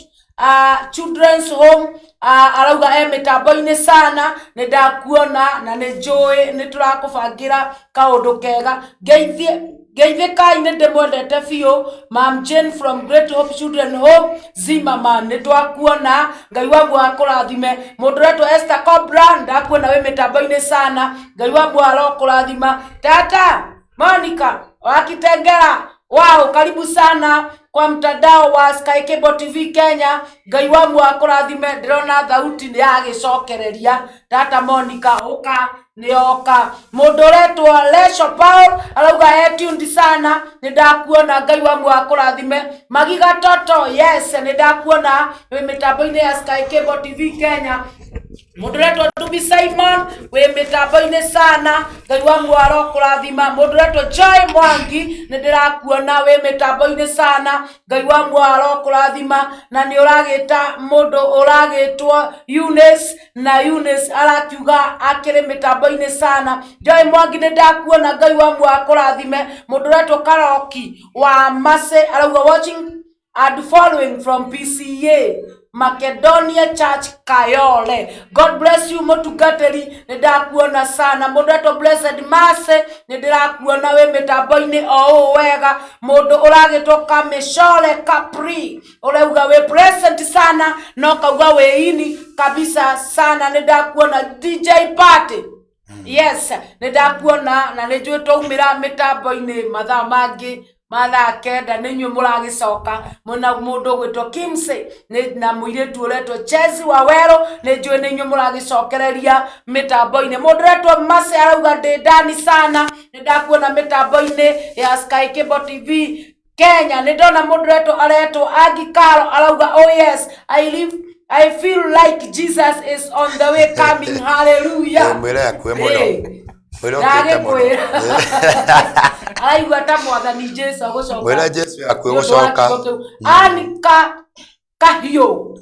Children's Home arauga e mĩtambo-inĩ sana, nĩ ndakuona na nĩ njũĩ nĩ tũrakũbangĩra kaũndũ kega. Ngeithie ngeithĩkai, nĩ ndĩmwendete biũ. Mam Jane from Great Hope Children Home Zimmerman, nĩ twakuona, Ngai wa muoyo akũrathime. Mũndũ ũretwo Esther Cobra, ndakuona wĩ mĩtambo-inĩ sana, Ngai wa muoyo arokũrathima. Tata Monica wa Kitengela, wow, karibu sana kwa mtandao wa Sky Cable TV Kenya. Ngai wa muoyo akũrathime. Ndĩrona thauti nĩ yagĩcokereria. Tata Monica ũka nĩoka. Mũndũ ũretwo Lesho Paul arauga e tuned sana, nĩ ndakuona, Ngai wa muoyo akũrathime. Magiga Toto, yes, nĩ ndakuona wĩ mĩtambo-inĩ ya Sky Cable TV Kenya. Mũndũ ũretwo Ndubi Simon wĩ mĩtambo-inĩ sana, Ngai wa muoyo arokũrathima. Mũndũ ũretwo Joy Mwangi, nĩ ndĩrakuona wĩ mĩtambo-inĩ sana, Ngai wa muoyo arokũrathima. Na nĩ ũragĩta mũndũ ũragĩtwo Eunice, na Eunice arakiuga akĩrĩ mĩtambo-inĩ sana. Joy Mwangi, nĩ ndakuona, Ngai wa muoyo akũrathime. Mũndũ ũretwo Karoki wa Mase arauga watching and following from PCA Macedonia Church Kayole. God bless you mũtungatĩri, nĩ ndakuona sana. Mũndũ etwo Blessed Mercy, nĩ ndĩrakuona wĩ mĩtambo-inĩ o ũũ wega. Mũndũ ũragĩtwo Kamĩcore Capri ũrauga wĩ present sana, no kauga wĩ ini kabisa sana. Nĩ ndakuona DJ Party, yes, nĩ ndakuona na nĩ njũĩ twaumĩra mĩtambo-inĩ mathaa mangĩ ma thaa 9 nĩ inyuĩ mũragĩcoka mwĩna mũndũ ũgwĩtwo Kimsey na mũirĩtu ũretwo Chezi wa Werũ, nĩ njũĩ nĩ inyuĩ mũragĩcokereria mĩtambo-inĩ. Mũndũ ũretwo Mase arauga ndĩ ndani sana, nĩ ndakuona mĩtambo-inĩ ya Sky Cable TV Kenya. Nĩ ndona mũndũ ũretwo aretwo Agi Karo arauga oh yes, I live, I feel like Jesus is on the way coming. Hallelujah. Mwĩre akuwe mũno. Eh. Mwĩre okĩte mũno. Ndagĩkwĩra. Araigua ta mwathani Jesu agũcoka. Mwĩre Jesu akuwe Nĩ ũndũ wa gũcoka. kiugo kĩu. Anika Kahiũ.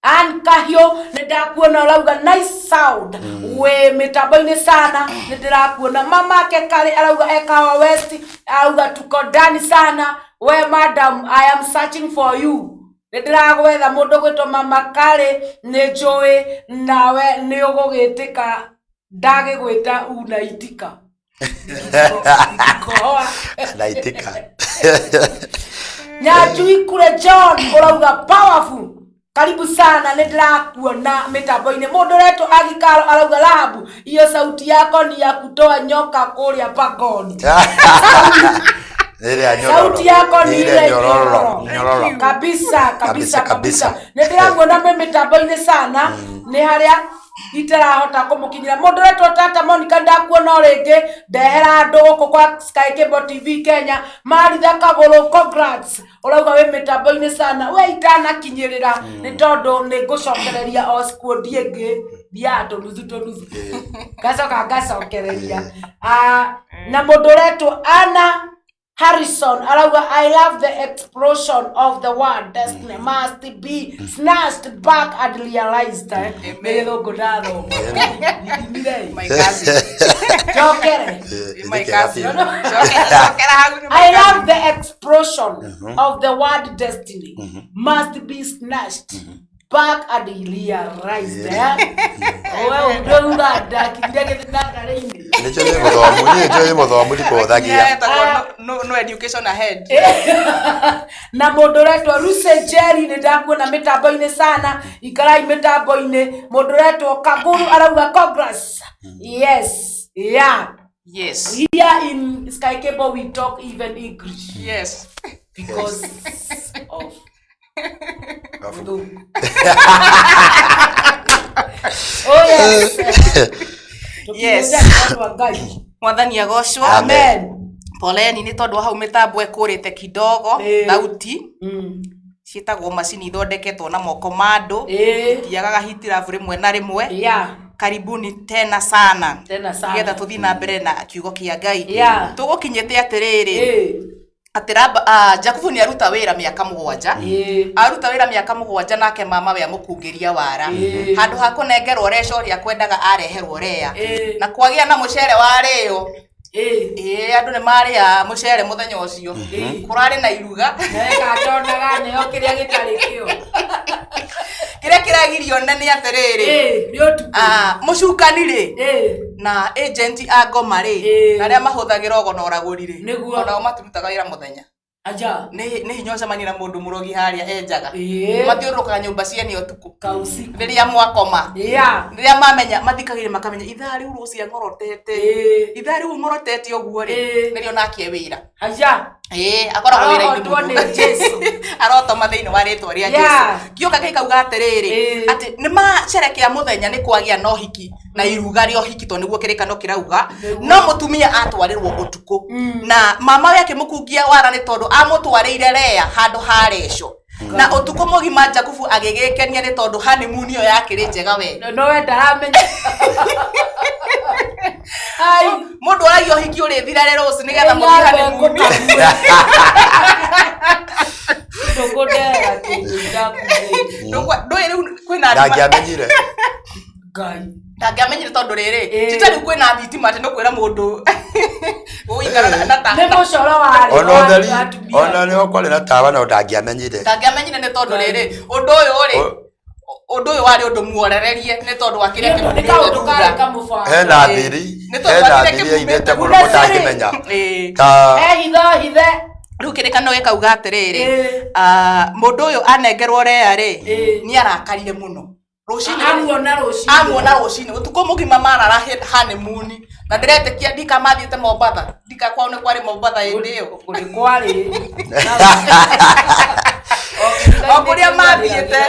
Ann Kahiũ nĩ ndakuona ũrauga nice sound wĩ mĩtambo-inĩ sana nĩ ndĩrakuona mamake karĩ arauga ekawa west arauga tuko ndani sana we madam I am searching for you nĩ ndĩragwetha mũndũ gwĩtwo mama karĩ nĩ njũĩ nawe nĩ ũgũgĩtĩka ndagĩgwĩta unaitika Kohoa. Naitika. Nyanjui kure John urauga powerful karibu sana nĩ ndĩrakuona mĩtambo-inĩ mũndũ ũretwo agikaro arauga Rahabu iyo sauti yako ni ya kutoa nyoka kũrĩa pangoni Nĩ ĩrĩa nyororo. sauti yako ni Nĩ ile ĩrĩa nyororo. nyororo. Nyororo. Kabisa kabisa Kabisa, kabisa kabisa. nĩ ndĩramuona mwĩ mĩtambo-inĩ sana nĩ harĩa itarahota kũmũkinyĩra mũndũ ũretwo tata Monica ndakuona o rĩngĩ ndehera andũ gũkũ kwa Sky Cable TV Kenya Maritha Kagũrũ congrats ũrauga wĩ mĩtambo-inĩ sana we itanakinyĩrĩra nĩ tondũ nĩ ngũcokereria o squad ĩngĩ thiaga tũnuthu tũnuthu ngacoka ngacokereria. Ah, na mũndũ ũretwo Anna Harrison arauga I love the explosion of the word destiny must be snatched back and realized. Eh? Amen. Nĩ gĩthũngũ ndathoma. Ithimire. My cousin. Njokere. My Nĩ kĩega cousin. biũ. Cokera hau nĩ my I cousin. love the explosion of the word destiny must be snatched back and realized. Eh? Wewe ndũruga ndakinyire gĩthinangarĩ-inĩ. Nĩkĩo nĩ mũthomu, niĩ njũĩ nĩ mũthomu ndikũhũthagia. Etagwo no education ahead. Na mũndũ ũretwo Lucy Jerry nĩ ndakuona mĩtambo-inĩ sana ikarai mĩtambo-inĩ mũndũ ũretwo Kaguru arauga congrats yes yeah Yes. here in Sky Cable we talk even English Yes. because of mũthũngũ. Oh yes. Yes. Tũkinyĩte andũ a Ngai. Mwathani agocwo. Amen. Poleni nĩ tondũ wa hau mĩtambo ĩkũrĩte kidogo thauti ciĩtagwo macini ithondeketwo na moko ma andũ itiagaga hitirabu rĩmwe na rĩmwe. Karibuni tena sana Tena sana. nĩgetha tũthiĩ na mbere na kiugo kĩa Ngai. Tũgũkinyĩte atĩrĩrĩ atĩ Jakubu nĩ aruta wĩra mĩaka 7 aruta wĩra mĩaka 7 nake mama we amũkungĩria wara handũ ha kũnengerwo reco ũrĩa kwendaga areherwo rea na kwagĩa na mũcere warĩo ĩĩ andũ nĩ marĩa mũcere mũthenya ũcio kũrarĩ na iruga Gatonaga neo kĩrĩa gĩtarĩ kĩo. Kĩrĩa kĩragirio nene nĩ atĩrĩrĩ Nĩ ũtukũ. Mũcukani rĩ na agent a ngoma rĩ na arĩa mahũthagĩra ogo na ũragũri rĩ onao matirutaga wĩra mũthenya. Aja. Nĩ hinya ũcemanie na mũndũ mũrogi harĩa enjaga mathiũrũrũkaga nyũmba ciene ũtukũ Kausiku. Rĩrĩa mwakoma rĩrĩa mamenya mathikagĩrĩria makamenya ithaa rĩu rũcia ng'orotete ithaa rĩu ng'orotete ũguo rĩ nĩrĩo nake wĩra. Aja. Ĩĩ akoragwo wĩra-inĩ Arahotwo mũno. nĩ Jesũ. Arotoma thĩinĩ wa rĩtwa rĩa Jesũ kĩũka gĩkauga atĩrĩrĩ atĩ nĩ macerekea mũthenya nĩ kwagĩa na ũhiki na iruga rĩa ũhiki tondũ nĩguo kĩrĩkano kĩrauga no mũtumia atwarĩrwo ũtukũ na mama we akĩmũkungia wara nĩ tondũ amũtwarĩire rea handũ ha reco na ũtukũ mũgima Jakubu agĩgĩkenia nĩ tondũ honeymoon ĩyo yakĩrĩ njega we. No we ndaramenya. Ai. Mũndũ aragia ũhiki ũrĩthira rũciũ nĩgetha mũthiĩ honeymoon. Ndũkũndehera kĩndũ ndakugĩire. Ndũĩ rĩu kwĩna andũ Ndangĩamenyire. Ngai. Ndangĩamenyire tondũ rĩrĩ ti ta rĩu kwĩna thitima atĩ no kwĩra mũndũ ũgũikara na ta Nĩ mũcoro warĩ Ona wa ũtheri, atumia. ona nĩho kwarĩ na tawa no ndangĩamenyire. Ndangĩamenyire nĩ tondũ rĩrĩ ũndũ ũyũ rĩ ũndũ ũyũ warĩ ũndũ muorererie nĩ tondũ wa kĩrĩa Nĩ kĩmumĩte kaũndũ thutha. karĩ kamũbango. Hena thiri, Nĩ tondũ hena wa kĩrĩa thiri kĩmumĩte ĩhithĩte mũno thutha. mũtangĩmenya. Ta Ehithe hithe. Rĩu kĩrĩkanĩro gĩkauga atĩrĩrĩ mũndũ ũyũ anengerwo rea rĩ nĩ arakarire mũno rũcinĩ Amuona rũcinĩ. Amuona rũcinĩ ũtukũ mũgima marara honeymoon na ndĩretĩkia ndika mathiĩte Mombatha ndika kwao nĩ kwarĩ Mombatha hĩndĩ ĩyo. Nĩ kwarĩ. O kũrĩa mathiĩte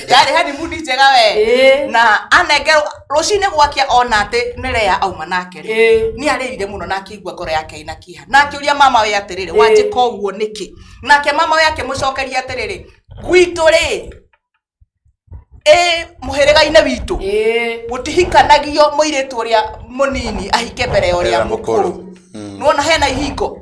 yarĩ honeymoon njega we na anengerwo rũcinĩ gwakia ona atĩ nĩ rea auma nake rĩ nĩ arĩrire mũno na akĩigua ngoro yake ĩna kĩeha na akĩũria mama we atĩrĩrĩ wanjĩka ũguo nĩkĩ nake mama we akĩmũcokeria atĩrĩrĩ gwitũ rĩ mũhĩrĩga-inĩ witũ gũtihikanagio mũirĩtu ũrĩa mũnini ahike mbere ya ũrĩa mũkũrũ. Nĩwona hena ihingo,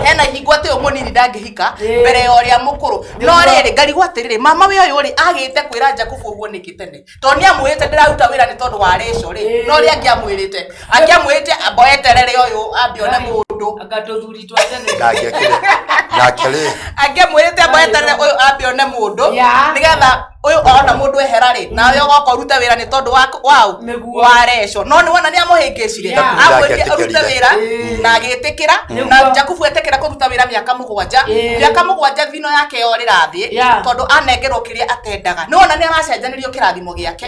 hena ihingo atĩ ũyũ mũnini ndangĩhika mbere ya ũrĩa mũkũrũ. No rĩrĩ, ngarigwo atĩrĩrĩ, mama we ũyũ rĩ, agĩte kwĩra Jakubu ũguo nĩkĩ tene? Tondũ nĩ amwĩrĩte ndĩraruta wĩra nĩ tondũ wa Rachel rĩ, no ũrĩa angĩamwĩrĩte, angĩamwĩrĩte amba eterere ũyũ ambe one mũndũ. Anga tũthuri twa tene. Ndangĩekire. Nake rĩ, Angĩamwĩrĩte amba eterere ũyũ ambe one mũndũ, nĩgetha ũyũ ona mũndũ ehera rĩ, nawe ũgoka ũrute wĩra nĩ tondũ wa waũ? Wa Rachel. No nĩ wona nĩ amũhĩngĩcire. Amwĩrire arute wĩra na agĩtĩkĩra, na Jakubu etĩkĩra kũruta wĩra mĩaka 7. Mĩaka 7 thino yake yorĩra thĩ, tondũ anengerwo kĩrĩa atendaga. Nĩ wona nĩ aracenjanĩrio kĩrathimo gĩake.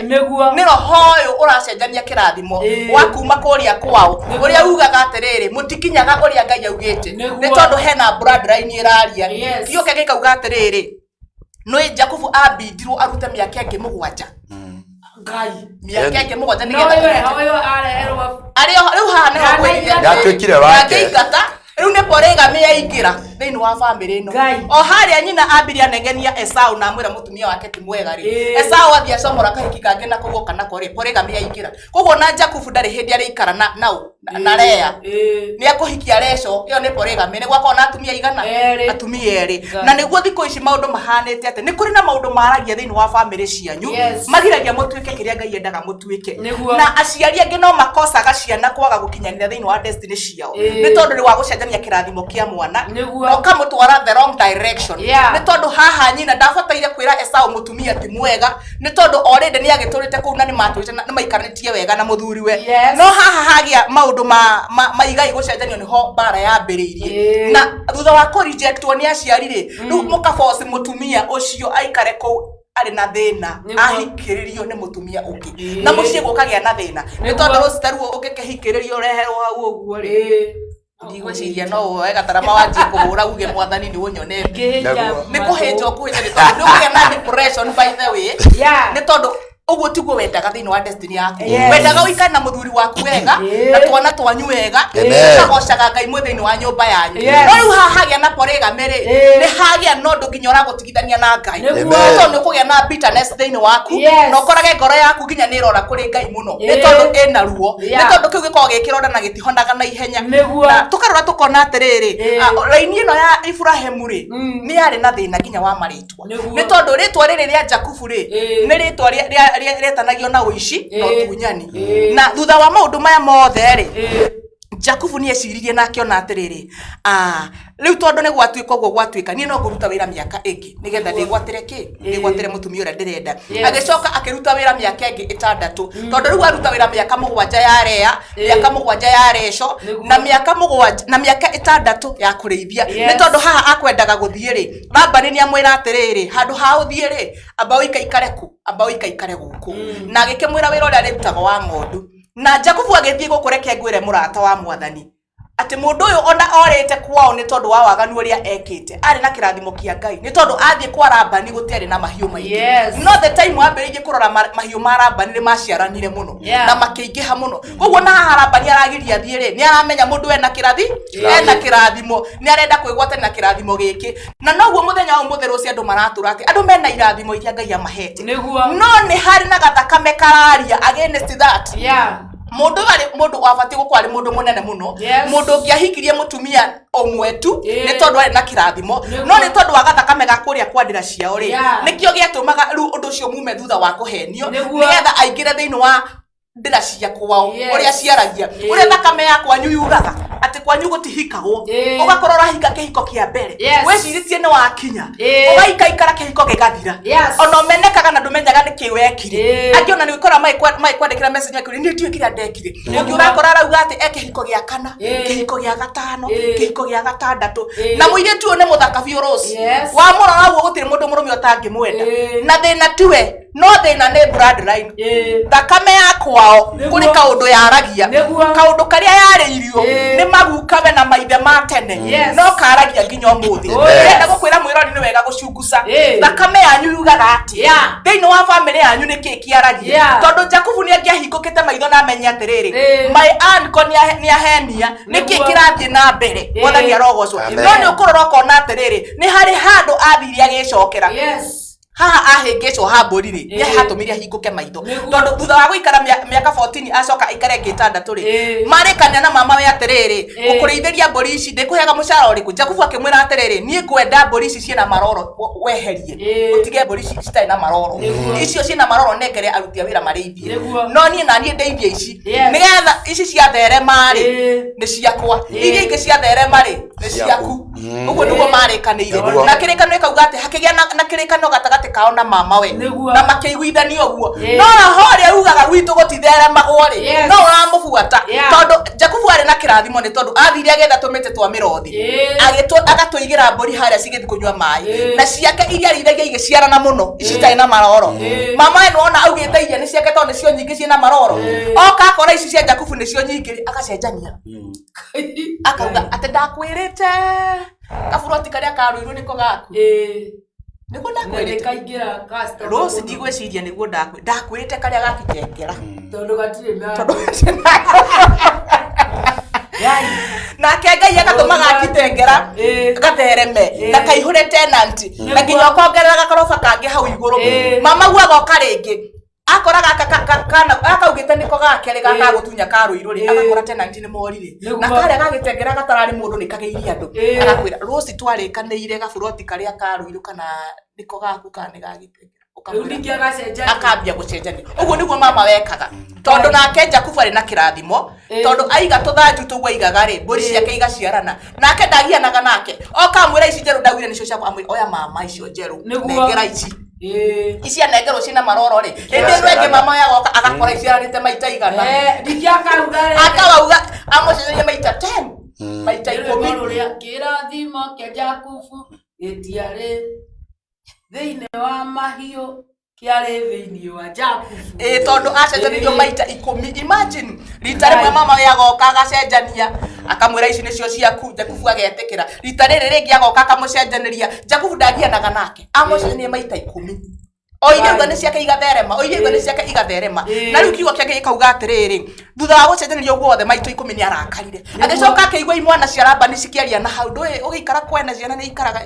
Nĩ roho ũyũ ũracenjania kĩrathimo wa kuma kũrĩa kwao, ũrĩa ugaga atĩrĩrĩ, mũtikinyaga ũrĩa Ngai augĩte, nĩ tondũ hena bloodline ĩraria. Gĩũke gĩkauga atĩrĩrĩ, nĩ Jakubu ambindirwo arute mĩaka ĩngĩ 7. Ngai. Mĩaka ĩngĩ 7 No nĩgetha ũyũ areherwo. Arĩ oho rĩu haha nĩho ngwĩrire atĩrĩrĩ, Ndatuĩkire wake. ndangĩingata. Rĩu nĩ polygamy yaingĩra thĩinĩ wa bamĩrĩ ĩno. Ngai. O harĩa nyina ambirie anengenia Esau na amwĩra mũtumia wake ti mwega rĩ. Esau athiĩ acomora kahiki kangĩ na koguo kana ko rĩ, polygamy yaingĩra. Koguo na Jakubu ndarĩ hĩndĩ arĩikara na nau na Lea. Nĩ akũhikia Rachel, ĩyo nĩ polygamy, nĩ gwakorwo na atumia igana? Erĩ. Atumia erĩ. Ngai. Na nĩguo thikũ ici maũndũ mahanĩte atĩ nĩ kũrĩ na maũndũ maragia thĩinĩ wa bamĩrĩ cianyu, magiragia mũtuĩke kĩrĩa Ngai endaga mũtuĩke. Na aciari angĩ no makosaga ciana kwaga gũkinyanĩra thĩinĩ wa destiny ciao, nĩ tondũ nĩ wa gũcenjania kĩrathimo kĩa mwana, na ũkamũtwara the wrong direction. Nĩ tondũ haha nyina ndabataire kwĩra Esau mũtumia ti mwega, nĩ tondũ already nĩ agĩtũrĩte kũu na nĩ matũrĩte na nĩ maikaranĩtie wega na mũthuriwe. No haha hagĩa maũndũ ma igai gũcenjanio, nĩho mbara yambĩrĩirie. Na thutha wa kũ rejectwo nĩ aciari rĩ, rĩu mũkaboci mũtumia ũcio aikare kũu arĩ na thĩna, ahikĩrĩrio nĩ mũtumia ũngĩ, na mũciĩ gũkagĩa na thĩna, nĩ tondũ rũci taruo ũngĩkĩhikĩrĩrio ũreherwo hau ũguo rĩ, ndigwĩciria no woe gatarama wanjie kũhũra uge mwathani nĩ ũnyonete. Nĩ kũhĩnja ũkũhĩnja, nĩ tondũ nĩ ũkũgĩa na depression by the way, nĩ tondũ ũguo tiguo wendaga thĩinĩ wa destiny yaku. Wendaga ũikare na mũthuri waku wega na twana twanyu wega, ũkagocaga Ngai mwĩ thĩinĩ wa nyũmba yanyu. No rĩu haha hagĩa na polygamy rĩ, nĩ hagĩa na ũndũ nginya ũragũtigithania na Ngai, nĩ tondũ nĩ ũkũgĩa na bitterness thĩinĩ waku, na ũkorage ngoro yaku nginya nĩ ĩrora kũrĩ Ngai mũno, nĩ tondũ ĩna ruo, nĩ tondũ kĩu gĩkoragwo gĩ kĩronda na gĩtihonaga na ihenya. Na tũkarora tũkona atĩrĩrĩ, raini ĩno ya Iburahĩmu rĩ, nĩ yarĩ na thĩna nginya wa marĩtwa, nĩ tondũ rĩtwa rĩrĩ rĩa Jakubu rĩ, nĩ rĩtwa rĩetanagio na ũici na ũtunyani. Na thutha wa maũndũ maya mothe rĩ, Jakubu nĩ eciririe na akĩona atĩrĩrĩ, rĩu tondũ nĩ gwatuĩka ũguo gwatuĩka, niĩ no ngũruta wĩra mĩaka ĩngĩ nĩgetha ndĩgwatĩre kĩ, ndĩgwatĩre mũtumia ũrĩa ndĩrenda. Agĩcoka akĩruta wĩra mĩaka ĩngĩ 6, tondũ rĩu aruta wĩra mĩaka 7 ya Lea, mĩaka 7 ya Rachel, na mĩaka 7 na mĩaka 6 ya kũrĩithia. Nĩ tondũ haha akwendaga gũthiĩ rĩ, Labani nĩ amwĩra atĩrĩrĩ, handũ ha ũthiĩ rĩ, amba ũikaikare kũ, amba ũikaikare gũkũ. Na agĩkĩmwĩra wĩra ũrĩa arĩrutaga wa ng'ondu. Na Jakubu agĩthiĩ gũkũ, reke ngwĩre mũrata wa mwathani atĩ mũndũ ũyũ ona orĩte kwao nĩ tondũ wa waganu ũrĩa ekĩte, arĩ na kĩrathimo kĩa Ngai, nĩ tondũ athiĩ kwa Labani gũtiarĩ na mahiũ maingĩ. No the time wambĩrĩirie kũrora mahiũ ma Labani nĩ maciaranire mũno na makĩingĩha mũno. Koguo na haha Labani aragiria athiĩ rĩ, nĩ aramenya mũndũ ena kĩrathi, ena kĩrathimo, nĩ arenda kwĩgwatania na kĩrathimo gĩkĩ. Na noguo mũthenya wa ũmũthĩ rũciũ andũ maratũra atĩ andũ mena irathimo iria Ngai amahete, no nĩ harĩ na gathakame kararia against that. Mũndũ arĩ mũndũ wabatiĩ gũkorwo arĩ mũndũ mũnene mũno, mũndũ ũngĩahikirie mũtumia ũmwe tu, nĩ tondũ arĩ na kĩrathimo. No nĩ tondũ wa gathakame ga kũrĩa kwa ndĩra ciao rĩ, nĩkĩo gĩatũmaga rĩu ũndũ ũcio mume thutha wa kũhenio, nĩgetha aingĩre thĩinĩ wa ndĩra cia kwao, ũrĩa ciaragia, ũrĩa thakame ya kwanyu yugaga atĩ kwanyu gũtihikagwo. Ũgakorwo ũrahika kĩhiko kĩa mbere, wĩcirĩtie nĩ wakinya, ũgaikaikara kĩhiko gĩgathira. Ona ũmenekaga na ndũmenyaga nĩ kĩ wekire. Angĩ ona nĩ ũkora magĩkwandĩkĩra message makĩũria, niĩ ndiũĩ kĩrĩa ndekire. Ũngĩ ũrakora arauga atĩ e kĩhiko gĩa kana, kĩhiko gĩa gatano, kĩhiko gĩa gatandatũ, na mũirĩtu ũyũ nĩ mũthaka biũ Rose. Wamũrora ũguo gũtirĩ mũndũ mũrũme ũtangĩmwenda. Na thĩna tiwe, no thĩna nĩ bloodline, thakame ya kwao. Kũrĩ kaũndũ yaragia, kaũndũ karĩa yarĩirio nĩ magukawe na maithe ma tene, no karagia nginya ũmũthĩ. Ndĩrenda gũkwĩra mwĩrori, nĩ wega gũcunguca thakame yanyu yugaga atĩ thĩinĩ wa bamĩrĩ yanyu nĩ kĩĩ kĩaragia. Tondũ Jakubu nĩ angĩahingũkĩte maitho na amenye atĩrĩrĩ, my uncle nĩ ahenia, nĩ kĩĩ kĩrathiĩ na mbere. Mwathani arogocwo. Amen. No nĩ ũkũrora ũkona atĩrĩrĩ, nĩ harĩ handũ athire agĩcokera. Haha ahĩngĩcwo ha mbũri rĩ, Ĩĩ. nĩ hatũmire ahingũke maitho. Nĩguo. Tondũ thutha wa gũikara mĩaka 14 acoka aikare ĩngĩ ĩtandatũ rĩ, Ĩĩ. marĩkania na mama we atĩrĩrĩ, Ĩĩ. ngũkũrĩithĩria mbũri ici ndĩkũheaga mũcara ũrĩkũ. Jakubu akĩmwĩra atĩrĩrĩ, niĩ ngwenda mbũri ici ciĩna maroro weherie, Ĩĩ. ũtige mbũri ici citarĩ na maroro. Nĩguo. Icio ciĩna maroro nengere aruti a wĩra marĩithie, Nĩguo. no niĩ naniĩ ndeithie ici, Yes. nĩgetha ici ciatherema rĩ, Ĩĩ. nĩ ciakwa, Ĩĩ. iria ingĩ ciatherema rĩ, nĩ Ciaku. ciaku. Ũguo nĩguo marĩkanĩire. Nĩguo. Na kĩrĩkanĩro ĩkauga atĩ hakĩgĩa na kĩrĩkanĩro gatagatĩ kao na mamawe, Nĩguo. na makĩiguithania ũguo. Ĩĩ. No roho ũrĩa ugaga gwitũ gũtitheremagwo rĩ, Yes. no ũramũbuata. Yeah. Tondũ Jakubu arĩ na kĩrathimo nĩ tondũ athire agĩetha tũmĩtĩ twa mĩrothi, Ĩĩ. Agatũigĩra mbũri harĩa cigĩthiĩ kũnyua maĩ, Ĩĩ. na ciake iria arĩithagia igĩciarana mũno, ici Ĩĩ. itarĩ na maroro. Ĩĩ. Mama we nĩwona augĩte iria nĩ ciake tondũ nĩcio nyingĩ ciĩna maroro. Ĩĩ. Oka akora ici cia Jakubu nĩcio nyingĩ rĩ, agacenjania, akauga atĩ ndakwĩrĩte kaburoti karĩa karũirwo nĩko gaku, Ĩĩ. nĩguo Na ndakwĩrĩte. nĩkaingĩra customer Rose, mũno. ndigwĩciria nĩguo ndakwĩrĩte karĩa gakitengera, Tondũ gatirĩ na tondũ Yai. Nake Ngai agatũma gakitengera Ĩĩ. gathereme Ĩĩ. na kaihũre tenant, na nginya ũkongerera gakoroba kangĩ hau igũrũ. Ĩĩ. Mama guo agoka rĩngĩ akora gaka kana akaugĩte nĩko gake rĩ, gaka Ĩĩ. gũtunya karũirũ rĩ, Ĩĩ. agakora tenant nĩ morire, Nĩguo. na karĩa gagĩtengera gatararĩ mũndũ nĩ kagĩirie andũ. Ĩĩ. Agakwĩra, Rose, twarĩkanĩire gaburoti karĩa karũirũ kana nĩko gaku kana nĩ gagĩtengera. Rĩu Ũkamwĩra ningĩ agacenjania. Akambia gũcenjania. Ũguo nĩguo mama wekaga, tondũ nake Jakubu arĩ na kĩrathimo, Ĩĩ. tondũ aiga tũthanju tũguo aigaga rĩ, mbũri Ĩĩ. ciake igaciarana, nake ndagianaga nake. Oka amwĩra ici njerũ ndaugire nĩcio ciakwa, amwĩra oya mama icio njerũ, Nĩguo. nengera ici. Ĩĩ. Ici anengerwo ciĩna maroro rĩ, hĩndĩ ĩno ĩngĩ mama we agoka agakora iciaranĩte maita 100. Eh, ningĩ akauga rĩ, Akawauga amũcenjerie maita 10, maita rwĩmbo 10. rũrĩa kĩrathimo kĩa Jakubu gĩtiarĩ thĩinĩ wa mahiũ, kĩarĩ thĩinĩ wa Jakubu. Ĩĩ, tondũ acenjanirio Ĩĩ. maita 10. Imagine rita rĩmwe mama we agoka agacenjania, akamwĩra ici nĩcio ciaku, Jakubu agetĩkĩra. Rita rĩrĩ rĩngĩ agoka akamũcenjanĩria, Jakubu ndagianaga nake, amũcenjania maita 10, o iria auga nĩ ciake igatherema, o iria auga nĩ ciake igatherema. Ĩĩ. Na rĩu kiugo kĩake gĩkauga atĩrĩrĩ, thutha wa gũcenjanĩrio guothe maita 10 nĩ arakarire, agĩcoka akĩigua imwana cia Labani cikĩaria na hau. Ndũĩ ũgĩikara kwena ciana nĩ ikaraga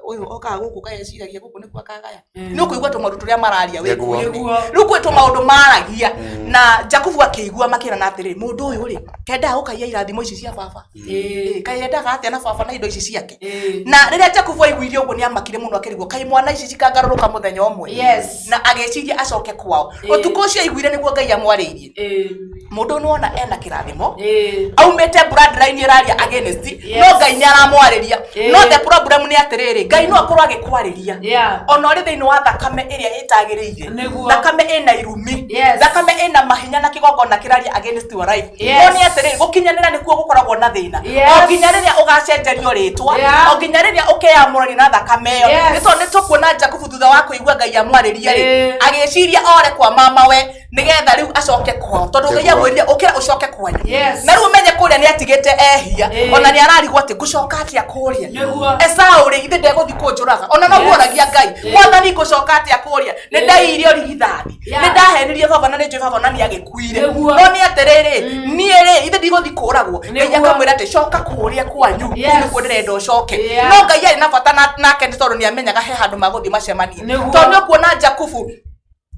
ũyũ okaga gũkũ kayeciragia gũkũ nĩkuo akagaya, nĩ ũkũigua tũmaũndũ tũrĩa mararia wĩ Nĩguo. kuo-inĩ. Nĩguo. Rĩu kwĩ tũmaũndũ maragia, na Jakubu akĩigua makĩrana atĩrĩrĩ, mũndũ ũyũ rĩ, kendaga gũkaiya irathimo ici cia baba. Ĩĩ. Ĩĩ, kaĩ endaga atĩa na baba na indo ici ciake? Ĩĩ. Na rĩrĩa Jakubu aiguire ũguo nĩ amakire mũno, akĩrigwo kaĩ mwana ici cikangarũrũka mũthenya ũmwe. Yes. Na agĩciria acoke kwao. Ĩĩ. Ũtukũ ũcio aiguire nĩguo Ngai amwarĩirie. Ĩĩ. Mũndũ nĩwona ena kĩrathimo, Ĩĩ. aumĩte bloodline ĩraria against, Yes. no Ngai nĩ aramwarĩria. Ĩĩ. No the problem nĩ atĩrĩrĩ, Ngai no akorwo agĩkwarĩria Yeah. ona ũrĩ thĩinĩ wa thakame ĩrĩa ĩtagĩrĩire, Nĩguo. thakame ĩna irumi, Yes. thakame ĩna mahinya na kĩgongona kĩraria against your life. Yes. No nĩ atĩrĩrĩ, gũkinyanĩra nĩkuo gũkoragwo na thĩna, Yes. o nginya rĩrĩa ũgacenjerio rĩtwa, Yeah. o nginya rĩrĩa ũkeyamũrania na thakame ĩyo. Yes. Nĩ tondũ nĩ tũkuona Jakubu thutha wa kũigua Ngai amwarĩria rĩ, Ĩĩ. agĩciria ore kwa mama we nĩgetha rĩu acoke kwao, tondũ Ngai Nĩguo. amwĩrire ũkĩra ũcoke kwanyu. Yes. Na rĩu ũmenye kũrĩa nĩ atigĩte ehia, Ĩĩ. ona nĩ ararigwo atĩ ngũcoka atĩa kũrĩa. Nĩguo. Esau rĩ, ithe ndegũthiĩ kũnjũraga? Ona no Yes. guoragia Ngai, Ĩĩ. Mwathani, ngũcoka atĩa kũrĩa? Nĩ Ĩĩ. ndaiire ũrigithathi, Yeah. nĩ ndahenirie baba, na nĩ njũĩ baba na nĩ agĩkuire. Nĩguo. No nĩ atĩrĩrĩ, niĩ rĩ, ithe ndigũthiĩ kũragwo? Ngai Nĩguo. akamwĩra atĩ coka kũrĩa kwanyu, kũu Yes. nĩkuo ndĩrenda ũcoke. Yeah. No Ngai arĩ na bata nake nĩ tondũ nĩ amenyaga he handũ magũthiĩ macemanie. Nĩguo. Tondũ nĩ ũkuona Jakubu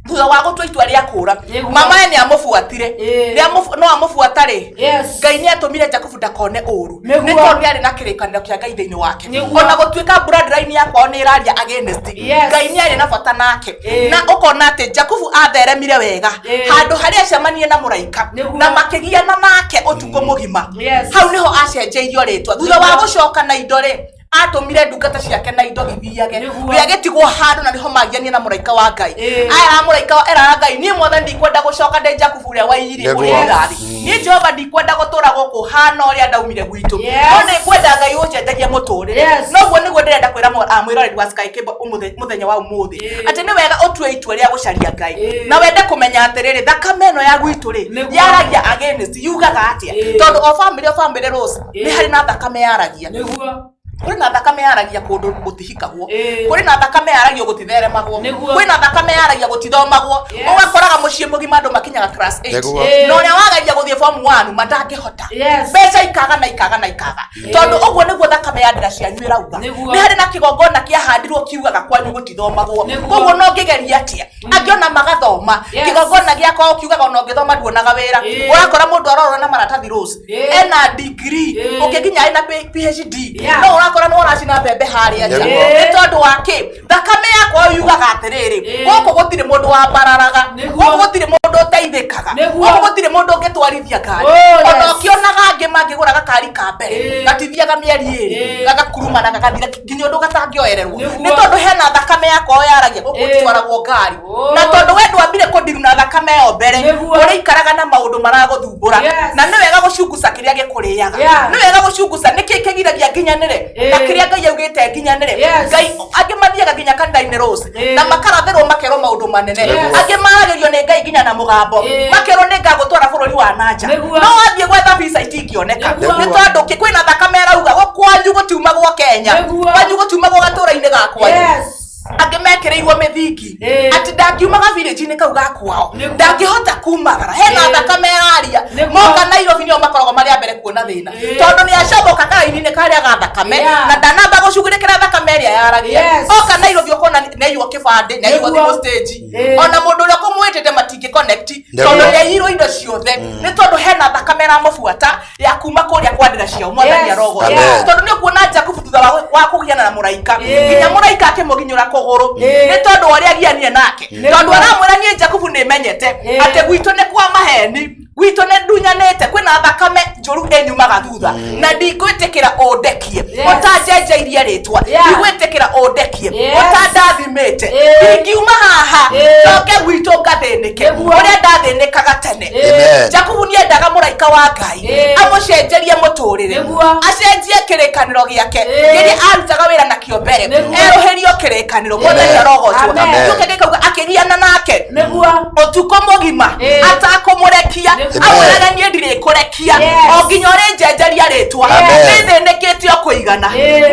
thutha wa gũtua itua rĩa kũra, Nĩguo. mama we nĩ amũbuatire. Ĩĩ. No amũbuata rĩ, Yes. Ngai nĩ atũmire Jakubu ndakone ũru, Nĩguo. nĩ tondũ nĩ arĩ na kĩrĩkanĩro kĩa Ngai thĩinĩ wake. Nĩguo. Ona gũtuĩka bloodline ya kwao nĩ ĩraria against, Yes. Ngai nĩ arĩ na bata nake. Ĩĩ. Na ũkona atĩ Jakubu atheremire wega Ĩĩ. handũ harĩa acemanie na mũraika, Nĩguo. na makĩgiana nake ũtukũ mũgima. Yes. Hau nĩho acenjeirio rĩtwa. Thutha wa Nĩguo. gũcoka na indo rĩ, atũmire ndungata ciake na indo ithiage, Nĩguo. we agĩtigwo handũ na nĩho magianie na mũraika wa Ngai. Ĩĩ. Aera mũraika, eraga Ngai, niĩ Mwathani ndikwenda gũcoka ndĩ Jakubu ũrĩa waiyire Nĩguo. ũrigithathi. Niĩ Jehova ndikwenda gũtũra gũkũ hana ũrĩa ndaumire gwitũ, Yes. no nĩ ngwenda Ngai ũnjenjagie mũtũrĩre. Yes. Noguo nĩguo ndĩrenda kwĩra mwĩroreri wa Sky Cable mũthenya wa ũmũthĩ, Ĩĩ. atĩ nĩ wega ũtue itua rĩa gũcaria Ngai, Ĩĩ. na wende kũmenya atĩrĩrĩ, thakame ĩno ya gwitũ rĩ, Nĩguo. yaragia against, yugaga atĩa? Ĩĩ. Tondũ o famĩlĩ o famĩlĩ, Rose, nĩ Ĩĩ. harĩ na thakame yaragia. Nĩguo. Kũrĩ na thakame yaragia kũndũ gũtihikagwo. Ĩĩ. Kũrĩ na thakame yaragio gũtitheremagwo. Nĩguo. Kwĩna thakame yaragia gũtithomagwo. Yes. Ũgakoraga mũciĩ mũgima andũ makinyaga class 8. Nĩguo. Ĩĩ. Na ũrĩa wagagia gũthiĩ form 1 matangĩhota. Yes. Mbeca ikaga na ikaga na ikaga. Tondũ ũguo nĩguo thakame ya ndĩra cianyu ĩrauga. Nĩguo. Nĩ harĩ na kĩgongona kĩahandirwo kiugaga kwanyu gũtithomagwo. Nĩguo. Koguo no ngĩgeria atĩa? Angĩ ona magathoma. Yes. Kĩgongona gĩakwa kiugaga ona ũngĩthoma nduonaga wĩra. Ĩĩ. Ũrakora mũndũ arorora na maratathi Rose. Ĩĩ. Ena degree. Ĩĩ. Ũngĩ nginya ena PhD. Yeah. No ũrakora nĩ ũracina mbembe harĩa nja. Nĩguo. Nĩ tondũ wa kĩ? Thakame yakwa yugaga atĩrĩrĩ, Ĩĩ. gũkũ gũtirĩ mũndũ wambararaga, Nĩguo. gũkũ gũtirĩ mũndũ ũteithĩkaga, Nĩguo. gũkũ gũtirĩ mũndũ ũngĩtwarithia ngari. Oh, Ona yes. ũkĩonaga angĩ mangĩgũra gakari ka mbere, Ĩĩ. gatithiaga mĩeri ĩrĩ, Ĩĩ. gagakurumana gagathira nginya ũndũ gatangĩoererwo. Nĩguo. Nĩ tondũ hena thakame yakwa yaragia gũkũ Ĩĩ. gũtitwaragwo ngari. Oh. Na tondũ we ndwambire kũndiru na thakame ĩyo mbere, Nĩguo. ũrĩikaraga na maũndũ maragũthumbũra. Yes. Na nĩ wega gũcunguca kĩrĩa gĩkũrĩaga. Yeah. Nĩ wega gũcunguca nĩkĩ kĩgiragia nginyanĩre Ĩĩ. na kĩrĩa Ngai augĩte nginyanĩre. Yes. Ngai angĩ mathiaga nginya kanitha-inĩ Rose Ĩĩ. na makarathĩrwo makerwo maũndũ manene. Yes. Angĩ maragĩrio nĩ Ngai nginya na mũgambo Ĩĩ. makerwo nĩ ngagũtwara bũrũri wa nanja. Nĩguo. No wathiĩ gwetha visa itingĩoneka. Nĩguo. Nĩ tondũ kĩ kwĩna thakame ĩrauga kwanyu gũtiumagwo Kenya. Nĩguo. Kwanyu gũtiumagwo gatũra-inĩ ga kwanyu. Yes. Angĩ mekĩrĩirwo mĩthingi Ĩĩ. atĩ ndangiumaga village-inĩ kau ga kwao Nĩguo. ndangĩhota kumagara hena Ĩĩ. thakame ĩraria Nĩguo. moka Nairobi nĩo makoragwo marĩ a mbere kuona thĩna Ĩĩ. tondũ nĩ acomoka karaini-inĩ karĩa ga thakame Yeah. na ndanamba gũcugurĩkĩra thakame ĩrĩa yaragia Yes. oka Nairobi ũkona nĩaiywo kĩbandĩ nĩaiywo Nĩguo. thimũ stage Ĩĩ. ona mũndũ ũrĩa ũkũmwĩtĩte matingĩ connect Nĩguo. tondũ nĩaiyirwo indo ciothe nĩ tondũ hena thakame ĩramũbuata ya kuma kũrĩa kwa ndĩra ciao mwathani Yes. arogocwo Amen. tondũ nĩ ũkuona Jakubu thutha wa kũgiana na mũraika Ĩĩ. nginya mũraika akĩmũginyũra kũgũrũ Ĩĩ. nĩ tondũ wa ũrĩa agianire nake Nĩguo. tondũ aramwĩra niĩ Jakubu nĩ menyete Ĩĩ. atĩ gwitũ nĩ kwa maheni gwitũ nĩ ndunyanĩte kwĩna thakame njũru ĩnyumaga thutha na ndingwĩtĩkĩra ũndekie Yes. ũtanjenjeirie rĩtwa Yeah. ndigwĩtĩkĩra ũndekie Yes. ũtandathimĩte Ĩĩ. ndingiuma haha Ĩĩ. njoke gwitũ ngathĩnĩke Nĩguo. ũrĩa ndathĩnĩkaga tene Ĩĩ. Amen. Jakubu nĩendaga mũraika wa Ngai Ĩĩ. amũcenjerie mũtũrĩre Nĩguo. acenjie kĩrĩkanĩro gĩake Ĩĩ. kĩrĩa arutaga wĩra nakĩo mbere Nĩguo. erũhĩrio kĩrĩkanĩro mwathani arogocwo Amen. gĩũke gĩkauga akĩgiana nake Nĩguo. ũtukũ mũgima Ĩĩ. atakũmũrekia Nĩguo. amwĩraga niĩ ndirĩkũrekia Yes. o nginya ũrĩnjenjeria rĩtwa Amen. nĩ thĩnĩkĩte o kũigana Ĩĩ.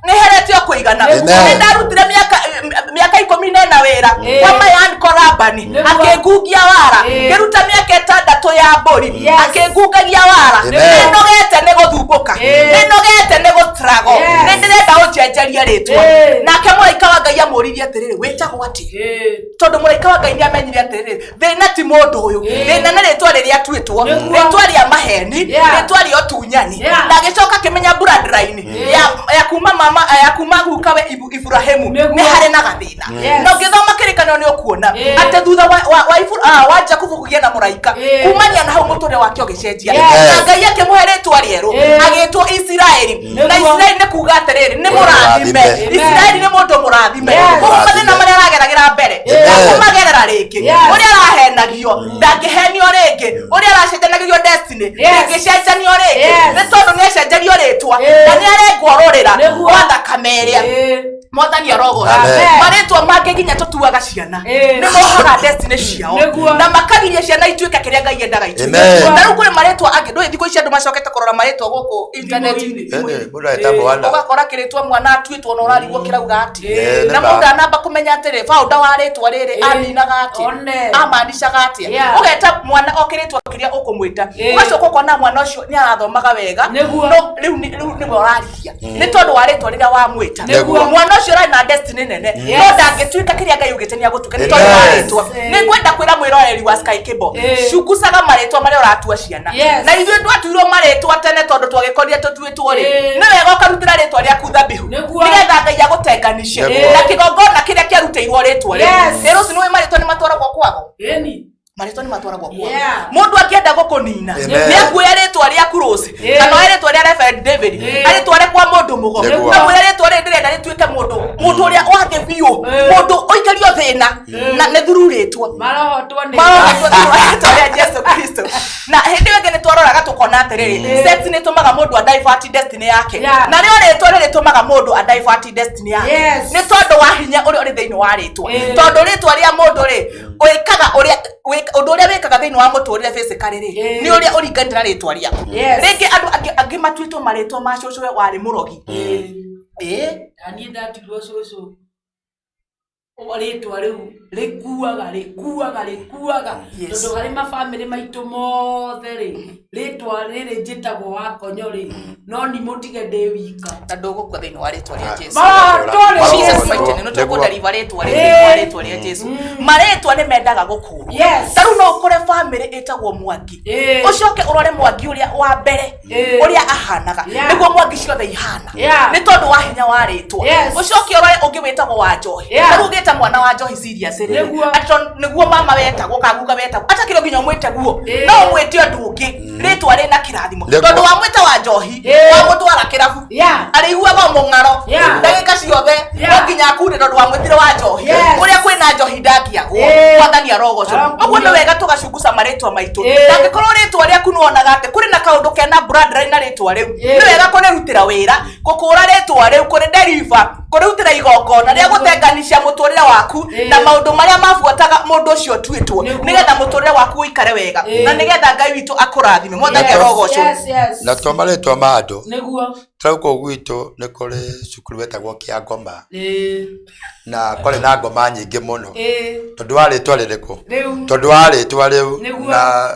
nĩ herete o kũigana Amen. nĩ ndarutire mĩaka 14 wĩra Ĩĩ. kwa Mayan Korabani Nĩguo. akĩngungia wara Ĩĩ. ngĩruta mĩaka 6 ya mbũri Yes. akĩngungagia wara Amen. nĩ nogete nĩ gũthumbũka Ĩĩ. nĩ nogete nĩ gũtrago Yes. nĩ ndĩrenda ũnjenjerie rĩtwa Ĩĩ. nake mũraika wa Ngai amũririe atĩrĩrĩ wĩtagwo atĩa Ĩĩ. tondũ mũraika wa Ngai nĩamenyire atĩrĩrĩ thĩna ti mũndũ ũyũ Ĩĩ. thĩna nĩ rĩtwa rĩrĩa atuĩtwo Nĩguo. rĩtwa rĩa maheni Yeah. rĩtwa rĩa ũtunyani Yeah. na agĩcoka akĩmenya bloodline ya kuma mama ya kuma gukawe Iburahĩmu Nĩguo. nĩ harĩ na gathĩna Yes. na ũngĩthoma kĩrĩkanĩro nĩ ũkuona Ĩĩ. atĩ thutha wa Jakubu kũgĩa na mũraika Ĩĩ. kumania na hau mũtũrĩre wake ũgĩcenjia Yes. na Ngai akĩmũhe rĩtwa rĩerũ Ĩĩ. agĩtwo Isiraeli na Nĩguo. Isiraeli nĩ kuga atĩrĩrĩ nĩ mũrathime Mũrathime. Isiraeli nĩ mũndũ mũrathime Yes. koguo mathĩna marĩa arageragĩra mbere Amen. ndakũmagerera rĩngĩ Yes. ũrĩa arahenagio ndangĩhenio rĩngĩ ũrĩa aracenjanagĩrio destiny Yes. ndangĩcenjanio rĩngĩ Yes. nĩ tondũ nĩ acenjerio rĩtwa Ĩĩ. na nĩ arengwo rũrĩra Nĩguo. rwa thakame ĩrĩa Ĩĩ. mwathani arogocwo Amen. marĩtwa mangĩ nginya tũtuaga ciana Ĩĩ. nĩ mohaga destiny ciao Nĩguo. na makagiria ciana ituĩke kĩrĩa Ngai endaga ituĩke Amen. na rĩu kũrĩ marĩtwa angĩ ndũĩ thikũ ici andũ macokete kũrora marĩtwa gũkũ intaneti-inĩ Ĩni, mũndũ agĩta mwana. ũgakora kĩrĩtwa mwana atuĩtwo na ũrarigwo kĩrauga atĩ Ĩĩ, na nĩ ma. mũndũ anamba kũmenya atĩrĩ founder wa rĩtwa rĩrĩ Ĩĩ. aminaga atĩa One. amanicaga atĩa Yeah. ũgeta mwana o kĩrĩtwa kĩrĩa ũkũmwĩta Ĩĩ. ũgacoka ũkona mwana ũcio nĩ arathomaga wega Nĩguo. no rĩu rĩu nĩwe ũrarigia nĩ tondũ wa rĩtwa rĩrĩa wamwĩta Nĩguo. mwana ũcio ũrarĩ na destiny nene Yes. no ndangĩtuĩka kĩrĩa Ngai augĩte nĩ agũtuĩka nĩ tondũ wa Amen. rĩtwa Ĩĩ. nĩ ngwenda kwĩra mwĩroreri wa Sky Cable Ĩĩ. cukucaga marĩtwa marĩa ũratua ciana Yes. na ithuĩ twatuirwo marĩtwa tene tondũ twagĩkorire tũtuĩtwo rĩ Ĩĩ. nĩ wega ũkarutĩra rĩtwa rĩaku thabihu Nĩguo. nĩgetha Ngai agũtenganice Nĩguo. na kĩgongona kĩrĩa kĩarutĩirwo rĩtwa rĩu Yes. nĩ rũci nĩũĩ marĩtwa nĩ matwaragwo kwago Ĩni. marĩtwa nĩ matwaragwo kwago Yeah. mũndũ angĩenda gũkũnina Amen. nĩ akuoya rĩtwa rĩaku rũci Ĩĩ. kana oe rĩtwa rĩa Reverend David Ĩĩ. arĩtware kwa mũndũ mũgo Nĩguo. amwĩre rĩtwa rĩrĩ ndĩrenda rĩtuĩke mũndũ mũndũ ũrĩa wake biũ Ĩĩ. mũndũ ũikario thĩna na nĩ thuru rĩtwa Marohotwo nĩ. maroragwo rĩtwa rĩa Jesu Kristo na hĩndĩ ĩyo ĩngĩ nĩ twaroraga tũkona atĩrĩrĩ sex nĩ ĩtũmaga mũndũ a divert destiny yake Yeah. na rĩo rĩtwa nĩ rĩtũmaga mũndũ a divert destiny yake Yes. nĩ tondũ wa hinya ũrĩa rĩ thĩinĩ wa rĩtwa. Ĩĩ. Tondũ rĩtwa rĩa mũndũ rĩ, wĩkaga ũrĩa ũndũ ũrĩa wĩkaga thĩinĩ wa mũtũrĩre physically rĩ, Ĩĩ. nĩ ũrĩa ũringanĩte na rĩtwa rĩaku. Yes. Rĩngĩ andũ angĩ matuĩtwo marĩtwa ma cũcũwe warĩ mũrogi. Ĩĩ. Na niĩ ndatigwo cũcũ rĩtwa rĩu rĩkuaga rĩkuaga rĩkuaga. Yes. Tondũ harĩ mabamĩrĩ maitũ mothe rĩ, rĩtwa rĩrĩ njĩtagwo Wakonyo rĩ, no ni mũtige ndĩ wika. Na ndũgũkua thĩinĩ wa rĩtwa rĩa Jesu. Maratũrĩ Jesus Jesu. mighty name, Nĩguo. nĩtũkũdeliver rĩtwa rĩu thĩinĩ wa rĩtwa rĩa Jesu. Marĩtwa nĩ mendaga gũkũrwo. Yes. Ta rĩu no ũkore bamĩrĩ ĩtagwo Mwangi. Ĩĩ. Ũcoke ũrore Mwangi ũrĩa wa mbere Ĩĩ. ũrĩa ahanaga. Yeah. Nĩguo Mwangi ciothe ihana. Yeah. Nĩ tondũ wa hinya wa rĩtwa. Yes. Ũcoke ũrore ũngĩ wĩtagwo wa Njohi. Yeah. Ta rĩu ũngĩta mwana wa Njohi serious rĩ. Nĩguo. Atĩ tondũ nĩguo mama wetagwo kana guka wetagwo. Atakĩrĩ nginya ũmwĩte guo. Ĩĩ. No ũmwĩte ũndũ ũngĩ. Rĩtwa rĩna kĩrathimo. Nĩguo. Tondũ wamwĩta wa Njohi, Ĩĩ. wamũtwara kĩrabu. Yeah. Arĩiguaga mũng'aro. Yeah. Ndagĩka ciothe Yeah. no nginya akunde tondũ wamwĩtire wa njohi. Yes. Kũrĩa kwĩna njohi ndangĩagwo. Ĩĩ. Mwathani arogocwo. Arogocwo. Ũguo nĩ wega tũgacunguca marĩtwa maitũ. Ĩĩ. Na angĩkorwo rĩtwa rĩaku nĩwonaga atĩ kũrĩ na kaũndũ kena bloodline na rĩtwa rĩu, Ĩĩ. nĩ wega kũrĩrutĩra wĩra, gũkũra rĩtwa rĩu, kũrĩ deliver, kũrĩrutĩra igongona rĩa gũtenganisha mũtũrĩre waku Ĩĩ. na maũndũ marĩa mabuataga mũndũ ũcio ũtuĩtwo, Nĩguo. nĩgetha mũtũrĩre waku ũikare wega Ĩĩ. na nĩgetha Ngai witũ akũrathime. Mwathani Yes, arogocwo. yes, yes. Na to marĩtwa ma andũ. Nĩguo. Ta rĩu kũu gwitũ nĩ kũrĩ cukuru wetagwo Kĩangoma. Ĩĩ. Na kwarĩ na ngoma nyingĩ mũno. Ĩĩ. Tondũ wa rĩtwa rĩrĩkũ? Rĩu. Tondũ wa rĩtwa rĩu. Nĩguo. Na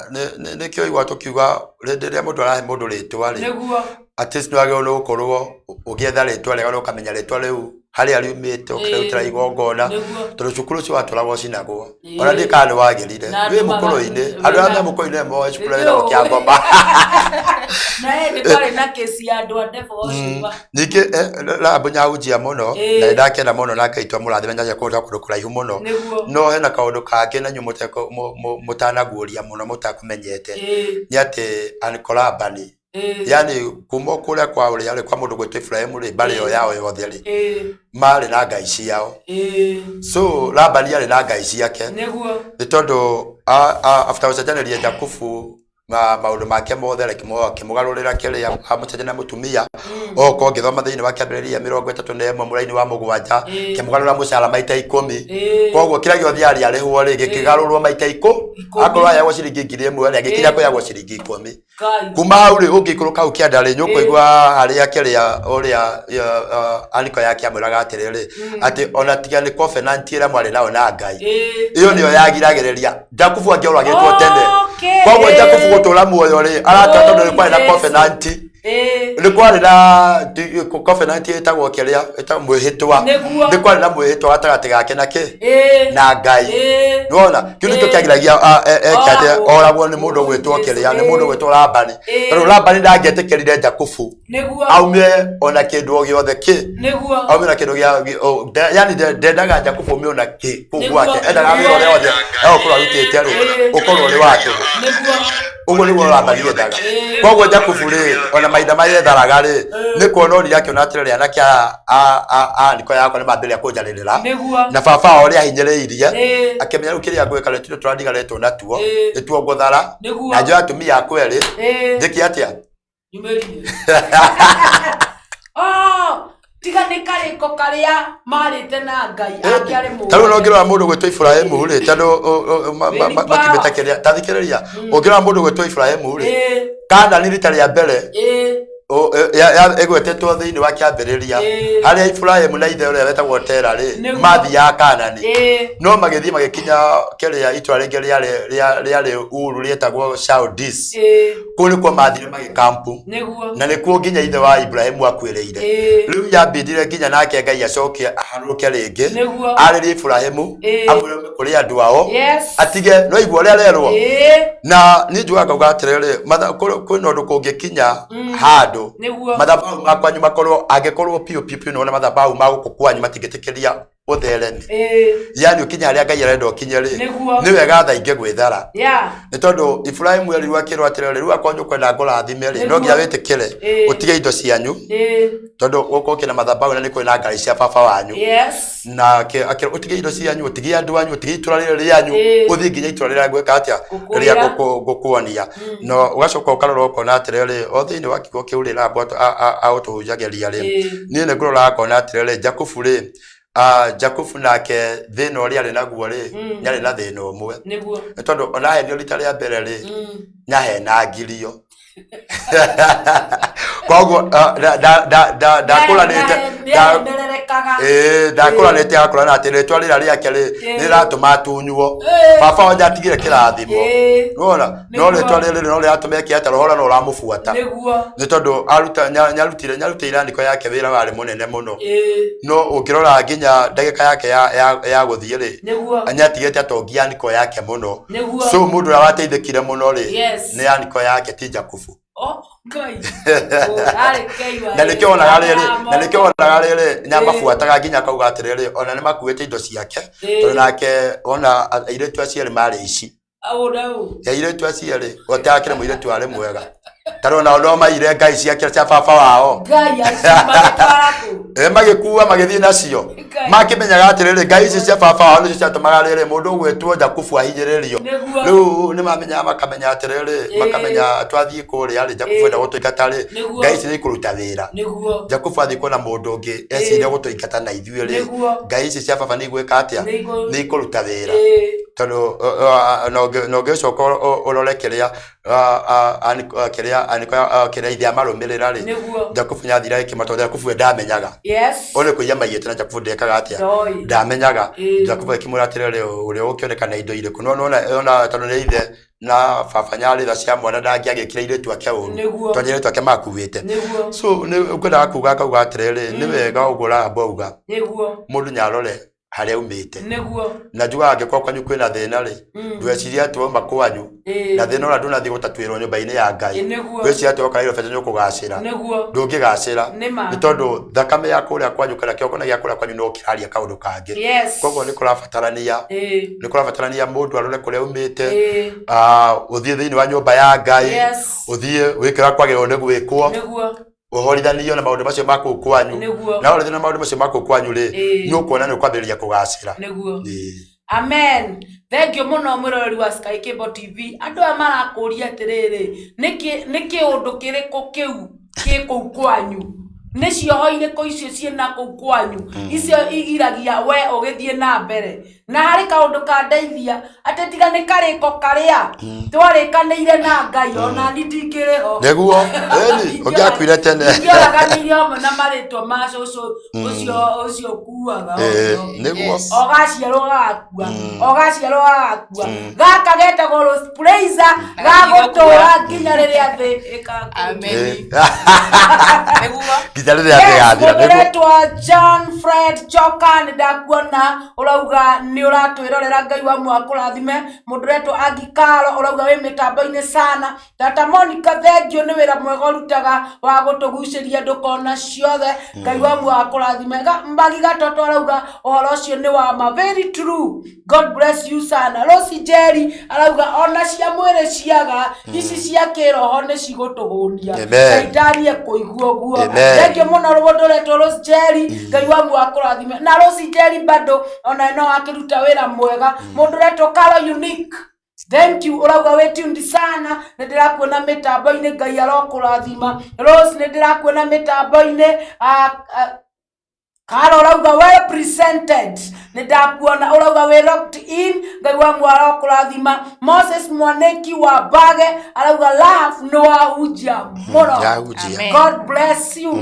nĩkĩo igua tũkiuga hĩndĩ ĩrĩa mũndũ arahe mũndũ rĩtwa rĩ, Nĩguo. at least nĩwagĩrĩirwo nĩ gũkorwo ũgĩetha rĩtwa rĩega na ũkamenya rĩtwa rĩu harĩa riumĩte ũkarĩrutĩra igongona. Nĩguo. Tondũ cukuru ũcio watũragwo ũcinagwo. Ĩĩ. Ona ndiũĩ kana nĩ wagĩrire. Na Wĩ andũ mũkũrũ-inĩ. Andũ arĩa me mũkũrũ-inĩ moĩ cukuru ũrĩa wĩtagwo Kĩangoma. Na hĩndĩ kwarĩ na kesi ya andũ a devil worshiper. Ningĩ Rahabu nyahunjia mũno Ĩĩ. na nĩndakena mũno na Ngai twamũrathime nyaria kũndũ kũndũ kũraihu mũno. Nĩguo. No hena kaũndũ kangĩ na inyuĩ mũtanaguũria mũno mũtakũmenyete. Ĩĩ. Nĩ atĩ Uncle Labani. Ĩĩ. Yani kuma kũrĩa kwa ũrĩa rĩ kwa mũndũ gwĩtwo Ibrahimu rĩ mbarĩ ĩyo yao yothe rĩ Ĩĩ. marĩ na ngai ciao. Ĩĩ. So Labani arĩ na ngai ciake. Nĩguo. Nĩ tondũ after gũcenjanĩria Jakubu maũndũ make mothe akĩmũgarũrĩra kĩrĩa amũcenjania na mũtumia. Okorwo ngĩthoma thĩinĩ wa kĩambĩrĩria 31 mũraini wa 7 kĩmũgarũra mũcara maita 10. Koguo kĩrĩa gĩothe arĩ arĩhwo rĩ gĩkĩgarũrwo maita 10. Akorwo aheagwo ciringi 1000 rĩ agĩkinya kũheagwo ciringi 10. Kuma hau rĩ ũngĩikũrũka hau kĩanda rĩ nĩũkũigua harĩa kĩrĩa ũrĩa aniko yake amwĩraga atĩrĩrĩ atĩ ona tiga nĩ covenant ĩrĩa mwarĩ nayo na Ngai ĩyo nĩyo yagiragĩrĩria Jakubu angĩoragĩtwo tene. Koguo Jakubu gũtũra muoyo rĩ aratũra tondũ nĩ kwarĩ na covenant. Nĩ kwarĩ na covenant ĩtagwo kĩrĩa ĩtagwo mwĩhĩtwa. Nĩguo. Nĩ kwarĩ na mwĩhĩtwa gatagatĩ gake na kĩ? Na Ngai. Nĩwona? Kĩu nĩkĩo kĩagiragia eke atĩ oragwo nĩ mũndũ ũgwĩtwo kĩrĩa, nĩ mũndũ ũgwĩtwo Labani. Tondũ Labani ndangĩetĩkĩrire Jakubu aume ona kĩndũ o gĩothe kĩ. Aume na kĩndũ gĩa yani ndendaga Jakubu aume ona kĩ kũu gwake. Endaga wĩra ũrĩa wothe egũkorwo arutĩte rĩ ũkorwo ũrĩ wa tũhũ. Ũguo nĩguo Labani endaga. Koguo Jakubu rĩ ona mahinda marĩa etharaga rĩ nĩ kuona onire akĩona atĩrĩrĩ anake aya aniko yakwa nĩ mambĩrĩria kũnjarĩrĩra. Na baba wao ũrĩa ahinyĩrĩirie akĩmenya rĩu kĩrĩa ngwĩka rĩ tũrĩa tũratigarĩtwo natuo nĩtuo ngũthara na njoe atumia akwa erĩ njĩke atĩa? Tiga nĩ karĩko karĩa marĩte na Ngai angĩarĩ mũũru. Ta rĩu ũngĩrora mũndũ gwĩtwo Ibrahimu rĩ tondũ makiumĩte kĩrĩa ta thikĩrĩria ũngĩrora mũndũ gwĩtwo Ibrahimu rĩ Kanani rita rĩa mbere ĩgwetetwo thĩinĩ wa kĩambĩrĩria harĩa Ibrahimu na ithe ũrĩa wetagwo Tera rĩ mathiaga Kanani no magĩthiĩ magĩkinya kĩrĩa itũra rĩngĩ rĩarĩ Uru rĩetagwo Chaldis. Kũu nĩkuo mathire magĩkampu na nĩkuo nginya ithe wa Ibrahimu akuĩrĩire. Rĩu yambindire nginya nake Ngai acoke aharũrũke rĩngĩ arĩrie Ibrahimu amwĩre kũrĩ andũ ao atige no igua ũrĩa arerwo. Na niĩ njugaga ngauga atĩrĩrĩ kwĩna ũndũ kũngĩkinya handũ mathabahu ma kwanyu makorwo angĩkorwo piũ piũ piũ nĩwona mathabahu ma gũkũ kwanyu matingĩtĩkĩria ũthereme. Yani ũkinye harĩa Ngai arenda ũkinye rĩ nĩ wega thaa ingĩ gwĩthara. Nĩ tondũ Ibrahimu erirwo akĩrwo atĩrĩrĩ rĩu akorwo nĩ ũkwenda ngũrathime rĩ no nginya wĩtĩkĩre ũtige indo cianyu tondũ gũkũ kĩna mathabahu na nĩ kũrĩ na ngari cia baba wanyu. Na akĩrwo ũtige indo cianyu ũtige andũ anyu ũtige itũra rĩrĩ rĩanyu ũthiĩ nginya itũra rĩrĩa ngwĩka atĩa rĩrĩa ngũkuonia. Na ũgacoka ũkarora ũkona atĩrĩrĩ o thĩinĩ wa kiugo kĩu rĩ Rahabu agũtũhunjagĩria rĩ niĩ nĩ ngũrora ngona atĩrĩrĩ Jakubu rĩ Ah, Jakubu nake thĩna ũrĩa arĩ naguo rĩ, nĩarĩ na thĩna ũmwe. Nĩguo. Nĩ tondũ ona ahenio rita rĩa mbere rĩ, nĩahenangirio. Koguo ah, ndakũranĩte Nĩahenererekaga. Ĩĩ, ndakũranĩte akũrana atĩ rĩtwa rĩrĩa rĩake rĩ nĩrĩratũma atunywo. Baba wao nĩatigire kĩrathimo. Nĩwona? No rĩtwa rĩrĩ no rĩratũma eke atĩa, roho ũrĩa no ũramũbuata. Nĩguo. Nĩ tondũ aruta nĩarutire nĩarutĩire andĩko yake wĩra warĩ mũnene mũno. No ũngĩrora nginya ndagĩka yake ya ya ya gũthiĩ rĩ, Nĩguo. nĩatigĩte atongia andĩko yake mũno. Nĩguo. So mũndũ ũrĩa wateithĩkire mũno rĩ, Yes. nĩ andĩko yake ti Jakubu. Oh, Ngai. Arĩ Ngai wa Na nĩkĩo wonaga rĩrĩ, na Moko. nĩkĩo wonaga rĩrĩ, nĩamabuataga nginya akauga atĩrĩrĩ, ona nĩmakuĩte indo ciake, tondũ nake ona airĩtu acio erĩ marĩ ici. Au na au. Airĩtu acio erĩ, gũtiakĩrĩ mũirĩtu warĩ mwega. Tarĩ onao no maire ngai ciake cia baba wao. Ngai acio magĩtwara kũ? Ĩ magĩkua magĩthiĩ nacio. Ngai. Makĩmenyaga atĩrĩrĩ, ngai ici cia baba wao nĩcio ciatũmaga rĩrĩ mũndũ ũgwĩtwo Jakubu ahinyĩrĩrio. Nĩguo. Rĩu nĩ mamenyaga makamenya atĩrĩrĩ, makamenya twathiĩ kũrĩa rĩ, Jakubu enda gũtũingata rĩ, Nĩguo. ngai ici nĩ ikũruta wĩra. Nĩguo. Jakubu athiĩ kuona mũndũ ũngĩ eciria gũtũingata na ithuĩ rĩ, Nĩguo. ngai ici cia baba nĩ igwĩka atĩa? Nĩ ikũ- Nĩ ikũruta wĩra. Tondũ na ũngĩcoka ũrore kĩrĩa kĩrĩa kĩrĩa ithe amarũmĩrĩra rĩ, Nĩguo. Jakubu nĩ athire agĩkĩmatwara, Jakubu we ndamenyaga. Yes. Ũyũ nĩ kũiya maiyĩte na Jakubu ndekaga atĩa? Ndoĩ. Ndamenyaga. Jakubu akĩmwĩra atĩrĩrĩ, ũrĩa ũgũkĩoneka na indo irĩkũ? No nĩwona ona tondũ nĩ ithe na baba nyarĩ tha cia mwana ndangĩagĩkire airĩtu ake ũru. Nĩguo. Tondũ airĩtu ake makuĩte. Nĩguo. So nĩ ngwendaga kuga ngauga atĩrĩrĩ, nĩ wega ũguo Rahabu auga, Nĩguo. mũndũ nĩ arore harĩa aumĩte. Nĩguo. Na njugaga angĩkorwo kwanyu kwĩna thĩna rĩ, ndũgecirie atĩ wauma kwanyu na thĩna ũrĩa ndũnathiĩ gũtatuĩrwo nyũmba-inĩ ya Ngai. Nĩguo. Wĩcirie atĩ woka Nairobi atĩ nĩũkũgacĩra. Nĩguo. Ndũngĩgacĩra. Nĩ ma. Nĩ tondũ thakame ya kũrĩa kwanyu kana kĩgongona gĩa kũrĩa kwanyu no kĩraria kaũndũ kangĩ. Yes. Koguo nĩ kũrabatarania nĩ kũrabatarania mũndũ arore kũrĩa aumĩte, Ĩĩ. ũthiĩ thĩinĩ wa nyũmba ya Ngai, Yes. ũthiĩ wĩke ũrĩa kwagĩrĩirwo nĩ gwĩkwo. Nĩguo. Ũhorithanio na maũndũ macio ma kũu kwanyu. Nĩguo. Na ũhorithanio na maũndũ macio ma kũu kwanyu rĩ, nĩ ũkuona nĩ ũkwambĩrĩria kũgacĩra. Nĩguo. Ĩĩ. Amen. Thank you mũno mwĩroreri wa Sky Cable TV. Andũ aya marakũria atĩrĩrĩ, nĩkĩ nĩ kĩũndũ kĩrĩkũ kĩu kĩ kũu kwanyu? Nĩ cioho irĩkũ icio ciĩna kũu kwanyu? Icio igiragia we ũgĩthiĩ na mbere. Na harĩ kaũndũ kandeithia atĩ tiga nĩ karĩko karĩa twarĩkanĩire na Ngai ona ni ndingĩrĩ ho. Nĩguo, ĩni, ũngĩakuire tene. Ingĩoraganĩire hamwe na marĩtwa ma cũcũ ũcio ũcio ũkuaga Ĩĩ, ũcio. nĩguo. Yes. O gaciarwo gagakua, o gaciarwo gagakua. Gaka getagwo Rose Praiser gagũtũra nginya rĩrĩa thĩ ĩgakua. Amen. Ĩĩ. Nĩguo. Nginya rĩrĩa thĩ Yes, ĩgathira, mũndũ nĩguo. ũretwo John Fred Choka nĩ ndakuona ũrauga nĩ ũratwĩrorera Ngai wa muoyo akũrathime. Mũndũ ũretwo Agi Karo ũrauga wĩ mĩtambo-inĩ sana. Tata Monica thengiũ nĩ wĩra mwega ũrutaga wa gũtũgucĩria andũ kona ciothe. Ngai wa muoyo akũrathime. Magi Gatoto arauga ũhoro ũcio nĩ wa ma, very true. God bless you sana. Rosie Njeri arauga ona cia mwĩrĩ ciaga ici cia kĩroho nĩ cigũtũhũnia. Amen. Shaitani ekũigua ũguo. Amen. Thengiũ mũno mũndũ ũretwo Rose Njeri, Ngai wa muoyo akũrathime. Na Rose Njeri bado ona no akĩruta wĩra mwega. Mũndũ ũretwo Carol Unique. Thank you ũrauga wĩ tuned sana nĩ ndĩrakuona mĩtambo-inĩ Ngai arokũrathima. Rose nĩ ndĩrakuona mĩtambo-inĩ. Karo ũrauga well presented nĩ ndakuona ũrauga wĩ locked in Ngai wa muoyo arokũrathima. Moses Mwaniki wa Mbage arauga love nĩ wahunjia mũno. Yahunjia. Amen. God bless you.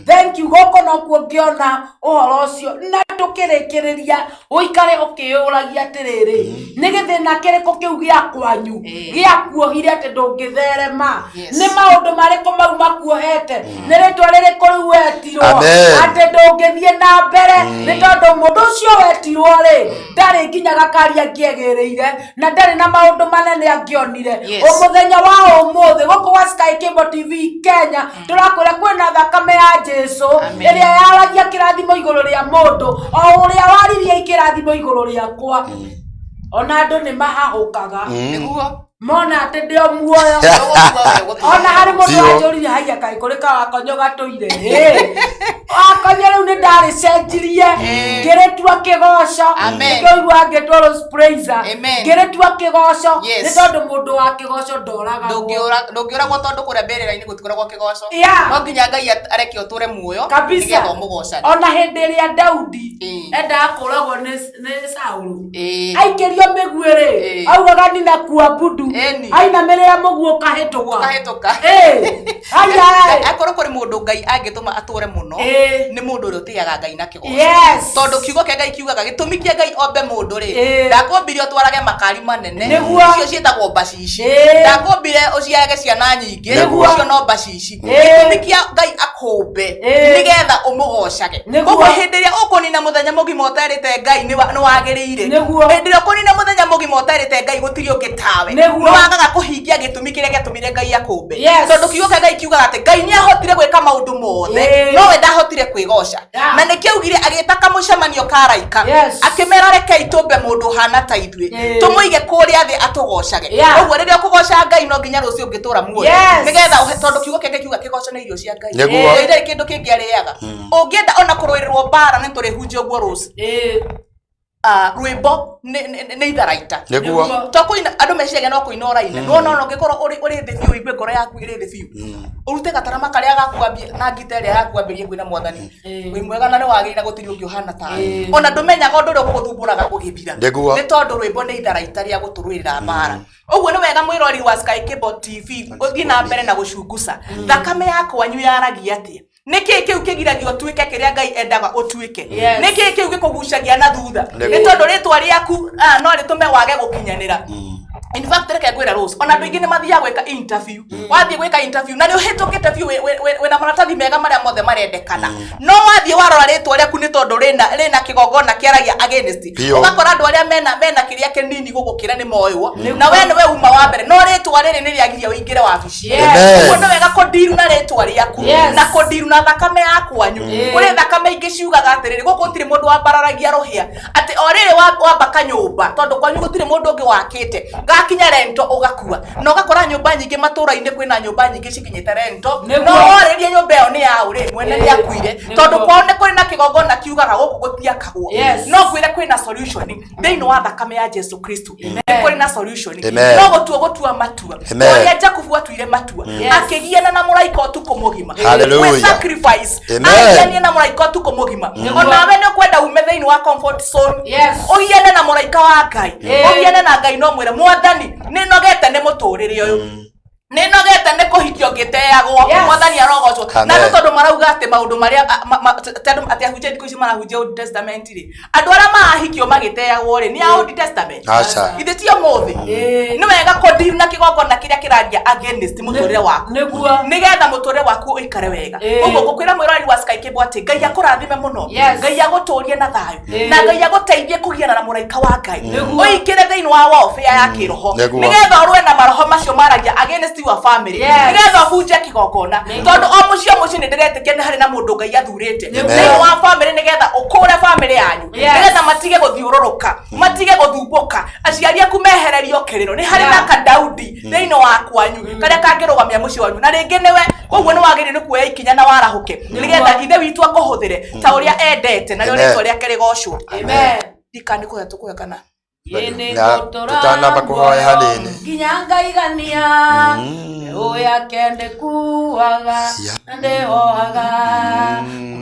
Thank you. Gũkũ nokuo ngĩona ũhoro ũcio na tũkĩrĩkĩrĩria ũikare ũkĩyũragia atĩrĩrĩ, nĩ gĩthĩna kĩrĩkũ kĩu gĩa kwanyu gĩakuohire atĩ ndũngĩtherema? Yes. Nĩ maũndũ marĩkũ mau makuohete? Nĩ rĩtwa rĩrĩkũ rĩu wetirwo Amen. atĩ ndũngĩthiĩ na mbere? Nĩ tondũ mũndũ ũcio wetirwo rĩ, ndarĩ nginya gakari angĩegĩrĩire na ndarĩ na maũndũ manene angĩonire. Yes. Mũthenya wa ũmũthĩ gũkũ gwa Sky Cable TV Kenya tũrakwĩra kwĩna thakame ya Jesu Amen. ĩrĩa yaragia kĩrathimo igũrũ rĩa mũndũ o ũrĩa waririe kĩrathimo igũrũ rĩakwa. Ona andũ nĩ mahahũkaga. Nĩguo. Mona atä ndä o muoyo. Ona harä må ndå Biũ. wanjå haiya kaä kå rä ka wakonyo gatå ire. Wakonyo rä u nä ndarä cenjirie ngä rä tua kä goco. Amen. Ngä igua ngä two Rose Praiser. Amen. Ngä rä tua kä goco. Yes. Nä tondå må ndå wa kä goco ndoragagwo. Ndũngĩũragwo tondũ kũrĩa mbĩrĩra-inĩ gũtikoragwo kĩgoco. Yeah. No nginya Ngai areke ũtũre muoyo Kabisa. nĩgetha ũmũgocane. Ona hä ndä ä rä a Daudi endaga kå ragwo nä Saũlũ, aikĩrio mĩguĩ rĩ, augaga nina kuabudu. Ainamĩrĩra mũguĩ ũkahĩtũka. Ũkahĩtũka. Aya. Akorwo kũrĩ mũndũ Ngai angĩtũma atũre mũno, nĩ mũndũ ũrĩa ũtĩaga Ngai na kĩgoco. Tondũ kiugo kĩa Ngai kiugaga gĩtũmi kĩa Ngai ombe mũndũ rĩ, ndakũmbire ũtwarage makari manene. Icio ciĩtagwo mbacici. Ndakũmbire ũciarage ciana nyingĩ. Icio no mbacici. Gĩtũmi kĩa Ngai akũmbe nĩgetha ũmũgocage. Koguo hĩndĩ ĩrĩa ũkũnina mũthenya mũgima ũterĩte Ngai nĩ wagĩrĩire, hĩndĩ ĩrĩa ũkũnina mũthenya mũgima ũterĩte Ngai gũtirĩ ũngĩ tawe, nĩ wagaga kũhingia gĩtũmi kĩrĩa gĩatũmire Ngai akũmbe. Tondũ kiugo kĩa Ngai kiugaga atĩ Ngai nĩ ahotire gwĩka maũndũ mothe, nowe ndahotire kwĩgoca. Na nĩkĩo augire, agĩta kamũcemanio ka araika, akĩmera, rekei tũmbe mũndũ ũhana ta ithuĩ, tũmũige kũrĩa thĩ atũgocage. Ũguo rĩrĩa ũkũgoca Ngai, no nginya rũciũ ũngĩtũra muoyo, nĩgetha tondũ kiugo kĩa Ngai kiuga kĩgoco nĩ irio cia Ngai. Ngai ndarĩ kĩndũ kĩngĩ arĩaga. Ũngĩenda ona kũrũĩrĩrwo mbara, nĩ tũrĩhunjia ũguo rũciũ. Rwĩmbo nĩ itharaita. To kũina andũ meciragia no kũina ũraina. Nĩwona ona ũngĩkorwo ũrĩ thĩ biũ, ũigue ngoro yaku ĩrĩ thĩ biũ, ũrute gatarama karĩa gaku wambie na ngita ĩrĩa yaku wambĩrĩrie kwĩna mwathani, wĩ mwega na nĩ wagĩrĩire na gũtirĩ ũngĩ ũhana tawe. Ona ndũmenyaga ũndũ ũrĩa ũgũgũthumbũraga ũgĩthira. Nĩ tondũ rwĩmbo nĩ itharaita rĩa gũtũrũĩrĩra mbara. Ũguo nĩ wega mwĩrori wa Sky Cable TV ũthiĩ na mbere na gũcunguca thakame ya kwanyu yaragia atĩa. Nĩkĩ kĩu kĩgiragia ũtuĩke kĩrĩa Ngai endaga ũtuĩke? Nĩkĩ kĩu gĩkũgucagia na thutha? Nĩ tondũ rĩtwa rĩaku no rĩtũme wage gũkinyanĩra. In fact, reke ngwĩre Rose, ona andũ aingĩ nĩ mathiaga gwĩka interview. Wathiĩ gwĩka interview na nĩ ũhĩtũkĩte biũ, wĩna maratathi mega marĩa mothe marendekana, no wathiĩ warora rĩtwa rĩaku, nĩ tondũ rĩna kĩgongona kĩaragia against, ũgakora andũ arĩa mena kĩrĩa kĩnini gũgũkĩra nĩ moywo na we nĩwe uma wa mbere, no rĩtwa rĩrĩ nĩ rĩagiria ũingĩre wabici. Ũguo nĩ wega kũndiru na rĩtwa rĩaku na kũndiru na thakame ya kwanyu. Kũrĩ thakame ingĩ ciugaga atĩrĩrĩ, gũkũ gũtirĩ mũndũ wambararagia rũhĩa, atĩ o rĩrĩ wamba kanyũmba, tondũ kwanyu gũtirĩ mũndũ ũngĩ wakĩte, gakinya rento ũgakua. Na ũgakora nyũmba nyingĩ matũra-inĩ, kwĩna nyũmba nyingĩ cikinyĩte rento, no warĩria nyũmba ĩyo nĩ yaũ rĩ, mwene nĩ akuire, tondũ kwao nĩ kũrĩ na kĩgongona kiugaga gũkũ gũtiakagwo. No ngwĩre kwĩna solution thĩinĩ wa thakame ya Jesu Kristo. Nĩ kũrĩ na solution. Amen. No gũtua gũtua matua. Amen. Ũrĩa Jakubu atuire matua, akĩgiana na mũraika ũtukũ mũgima. Hallelujah. Gwĩ sacrifice. Amen. Agianie na mũraika ũtukũ mũgima. Onawe nĩ ũkwenda ume thĩinĩ wa comfort zone, ũgiane na mũraika wa Ngai, ũgiane na Ngai, no mwĩre mwathani, nĩ nogete nĩ mũtũrĩre ũyũ, nĩ nogete nĩ kũhikio ngĩteagwo. Mwathani arogocwo. Na Amen. nĩ tondũ marauga atĩ maũndũ marĩa tondũ atĩ ahunjia thikũ ici marahunjia Old Testament rĩ, andũ arĩa marahikio magĩteagwo rĩ, nĩ a Old Testament? Aca. Ithe ti ũmũthĩ. Nĩ wega kũndiru na kĩgongona kĩrĩa kĩraria against mũtũrĩre waku, nĩgetha mũtũrĩre waku ũikare wega. Ũguo ngũkwĩra mwĩroreri wa Sky Cable atĩ Ngai akũrathime mũno. Ngai agũtũrie na thayũ, na Ngai agũteithie kũgiana na mũraika wa Ngai, ũingĩre thĩinĩ wa warfare ya kĩroho, nĩgetha ũrũe na maroho macio maragia against your family, nĩgetha ũbunje kĩgongona, tondũ o mũciĩ o mũciĩ nĩ ndĩretĩkia nĩ harĩ na mũndũ Ngai athurĩte thĩinĩ wa family, nĩgetha ũkũre family yanyu, nĩgetha matige gũthiũrũrũka, matige gũthumbũka, aciari aku mehererio kĩrĩro. Nĩ harĩ na kadaudi thĩinĩ wa kwanyu karĩa kangĩrũgamia mũciĩ wanyu, na rĩngĩ nĩwe. Koguo nĩ wagĩrĩire nĩ kuoya ikinya na warahũke, nĩgetha ithe witũ akũhũthĩre ta ũrĩa endete, narĩo Amen. rĩtwa rĩake rĩgocwo. Amen. Ndikani kũhe tũkũhe kana Na tũtanamba kũhoya hanini. Nginya ngaigania mbeũ yake ndĩkuaga na ndĩhohaga,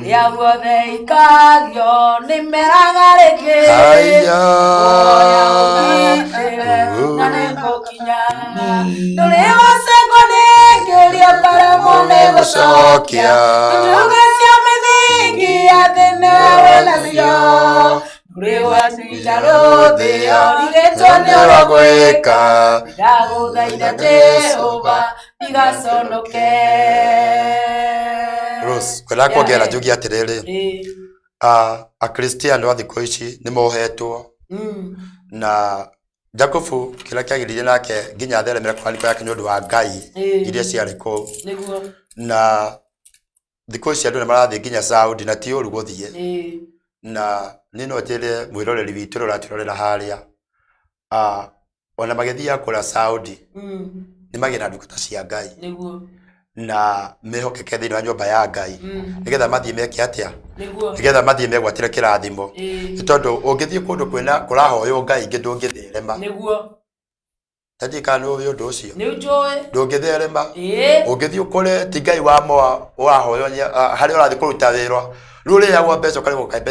kũrĩa guothe ikagio nĩmeraga rĩngĩ. Haya. Kũhoya ũgitĩre na nĩngũkinya, ndũrĩ wacengwo nĩ kĩũria ũkaremwo nĩ gũcokia. Itugĩ cia mĩthingi ya thĩ nĩwe wĩnacio, ndũrĩ wacinja rũthĩo rigĩtwo nĩ ũrĩa gwĩka. Ndagũthaitha Jehova ndigaconoke. Rose, kwenda kuongerera njuge atĩrĩrĩ, akristiano a thikũ ici nĩ mohetwo na Jakubu. Kĩrĩa kĩagĩrĩire nake nginya atheremere kwanĩko yake nĩ ũndũ wa Ngai iria ciarĩ kũu. Na thikũ ici andũ nĩ marathiĩ nginya Saudi, na ti ũru gũthiĩ. Na niĩ no njĩre mwĩroreri witũ ũrĩa ũratwĩrorera harĩa, Ona magĩthiaga kũrĩa Saudi nĩ magĩe na ndungata cia Ngai Nĩguo. Na mehokeke thĩinĩ wa nyũmba ya Ngai nĩgetha mathiĩ meke atĩa? Nĩguo. Nĩgetha mathiĩ megwatĩre kĩrathimo. Ĩĩ. Nĩ tondũ ũngĩthiĩ kũndũ kwĩna kũrahoywo Ngai ingĩ ndũngĩtherema. Nĩguo. Na ndiũĩ kana nĩ ũĩ ũndũ ũcio. Nĩ njũĩ. Ndũngĩtherema. Ĩĩ. Ũngĩthiĩ ũkore ti Ngai wa moa ũrahoywo harĩa ũrathiĩ kũruta wĩra rĩu ũrĩagwo mbeca ũkarigwo kaĩ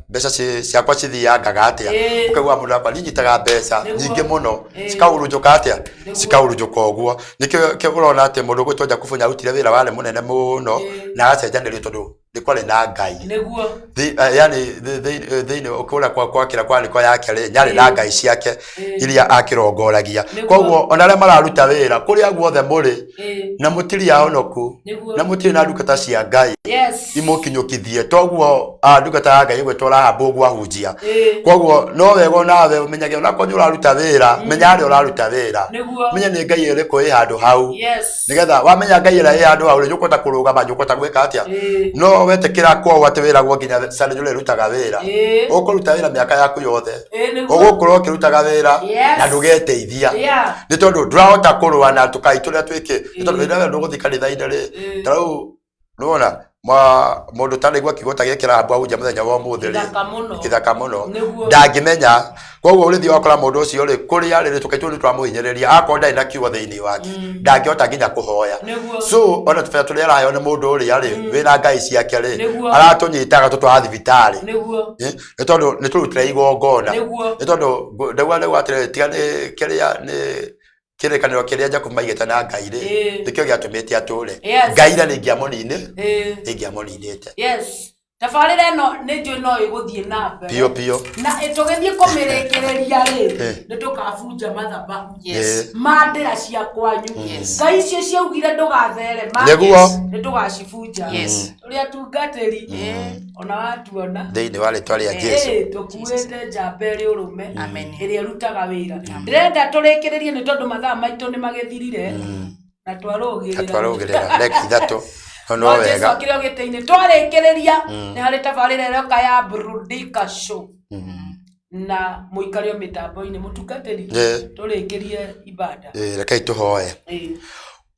mbeca ciakwa cithiangaga atĩa. Ĩĩ. Ũkaigua mũndũ akwa niĩ nyitaga mbeca Nĩguo. nyingĩ mũno. Ĩĩ. Cikahurunjũka atĩa? Nĩguo. Cikahurunjũka ũguo. Nĩkĩo kĩo ũrona atĩ mũndũ ũgwĩtwo Jakubu nĩarutire wĩra warĩ mũnene mũno Ĩĩ. na agacenjanĩrio tondũ nĩ kwarĩ na Ngai. Nĩguo. Yani thĩinĩ kũrĩa kwa kĩrĩa kwa nĩko yake rĩ nyarĩ na Ĩĩ. ngai ciake Ĩĩ. iria akĩrongoragia. Nĩguo. Koguo ona arĩa mararuta wĩra kũrĩa guothe mũrĩ Ĩĩ. na mũtirĩ ahonoku Nĩguo. na mũtirĩ na ndungata cia Ngai Yes. imũkinyũkithie toguo ndungata ya Ngai ĩgwĩtwo Rahabu ũguo ahunjia. Ĩĩ. Koguo no wega onawe ũmenyage onakorwo nĩ ũraruta wĩra, menya harĩa ũraruta wĩra. Nĩguo. Menye nĩ Ngai ĩrĩkũ ĩ handũ hau. Yes. Nĩgetha wamenya Ngai ĩrĩa ĩ handũ hau rĩ, nĩũkũhota kũrũgama, nĩũkũhota gwĩka atĩa? Ĩĩ. No wetĩkĩra kwao atĩ wĩragwo nginya Sunday nĩũrĩrutaga wĩra. Ĩĩ. Ũkũruta wĩra mĩaka yaku yothe. Ĩĩ, nĩguo. Ũgũkorwo ũkĩrutaga wĩra Yes. na ndũgeteithia. Yeah. Nĩ tondũ ndũrahota kũrũa na tũkai tũrĩa twĩkĩ. Nĩ tondũ rĩrĩa we ndũgũthiĩ kanitha-inĩ rĩ, Ĩĩ. ta rĩu nĩwona mũndũ ũtanaigua kiugo ta gĩkĩ Rahabu ahunjia mũthenya wa ũmũthĩ rĩ, Gĩthaka mũno. Gĩthaka mũno. Nĩguo. Ndangĩmenya. Koguo ũrĩthiĩ wakora mũndũ ũcio rĩ, kũrĩa rĩ tũkai tũu nĩtũramũhinyĩrĩria, akorwo ndarĩ na kiugo thĩinĩ wake, ndangĩhota nginya kũhoya. Nĩguo. So ona tũbea tũrĩa araheo nĩ mũndũ ũrĩa rĩ, wĩna ngai ciake rĩ, Nĩguo. aratũnyita agatũtwara thibitarĩ. Nĩguo. Nĩ tondũ nĩ tũrutĩre igongona. Nĩguo. Nĩ tondũ ndauga ndauga atĩrĩrĩ, tiga nĩ kĩrĩa nĩ kĩrĩkanĩro kĩrĩa Jakubu maigĩte na Ngai rĩ, Ĩĩ. nĩkĩo gĩatũmĩte atũre. Yes. Ngai ira nĩingĩamũninĩ, Ĩĩ. nĩingĩamũninĩte. Yes. Tabarĩra ĩno nĩ njũĩ no ĩgũthiĩ na mbere. Biũ biũ. Na tũgĩthiĩ kũmĩrĩkĩrĩria rĩ, Ĩĩ. nĩ tũkabunja mathabahu. Yes. Ĩĩ. Ma ndĩra cia kwanyu. Yes. Ngai icio ciaugire ndũgatherema. Nĩguo. Nĩ tũgacibunja. Yes. Tũrĩ atungatĩri. Ona watuona. Thĩinĩ wa rĩtwa rĩa Jesu. Ĩĩ, tũkuĩte njamba ĩrĩ ũrũme Amen. ĩrĩa ĩrutaga wĩra. Ndĩrenda tũrĩkĩrĩrie nĩ tondũ mathaa maitũ nĩ magĩthirire na twarũgĩrĩra. Na twarũgĩrĩra reki ithatũ. No No no Jesu wega. akĩrĩ o gĩtĩ-inĩ. Twarĩkĩrĩria nĩ harĩ tabarĩra ĩroka ya Burudika Show na mũikare o mĩtambo-inĩ mũtungatĩri. Ĩĩ. Tũrĩkĩrie ibada. Ĩĩ, rekei tũhoe. Ĩĩ.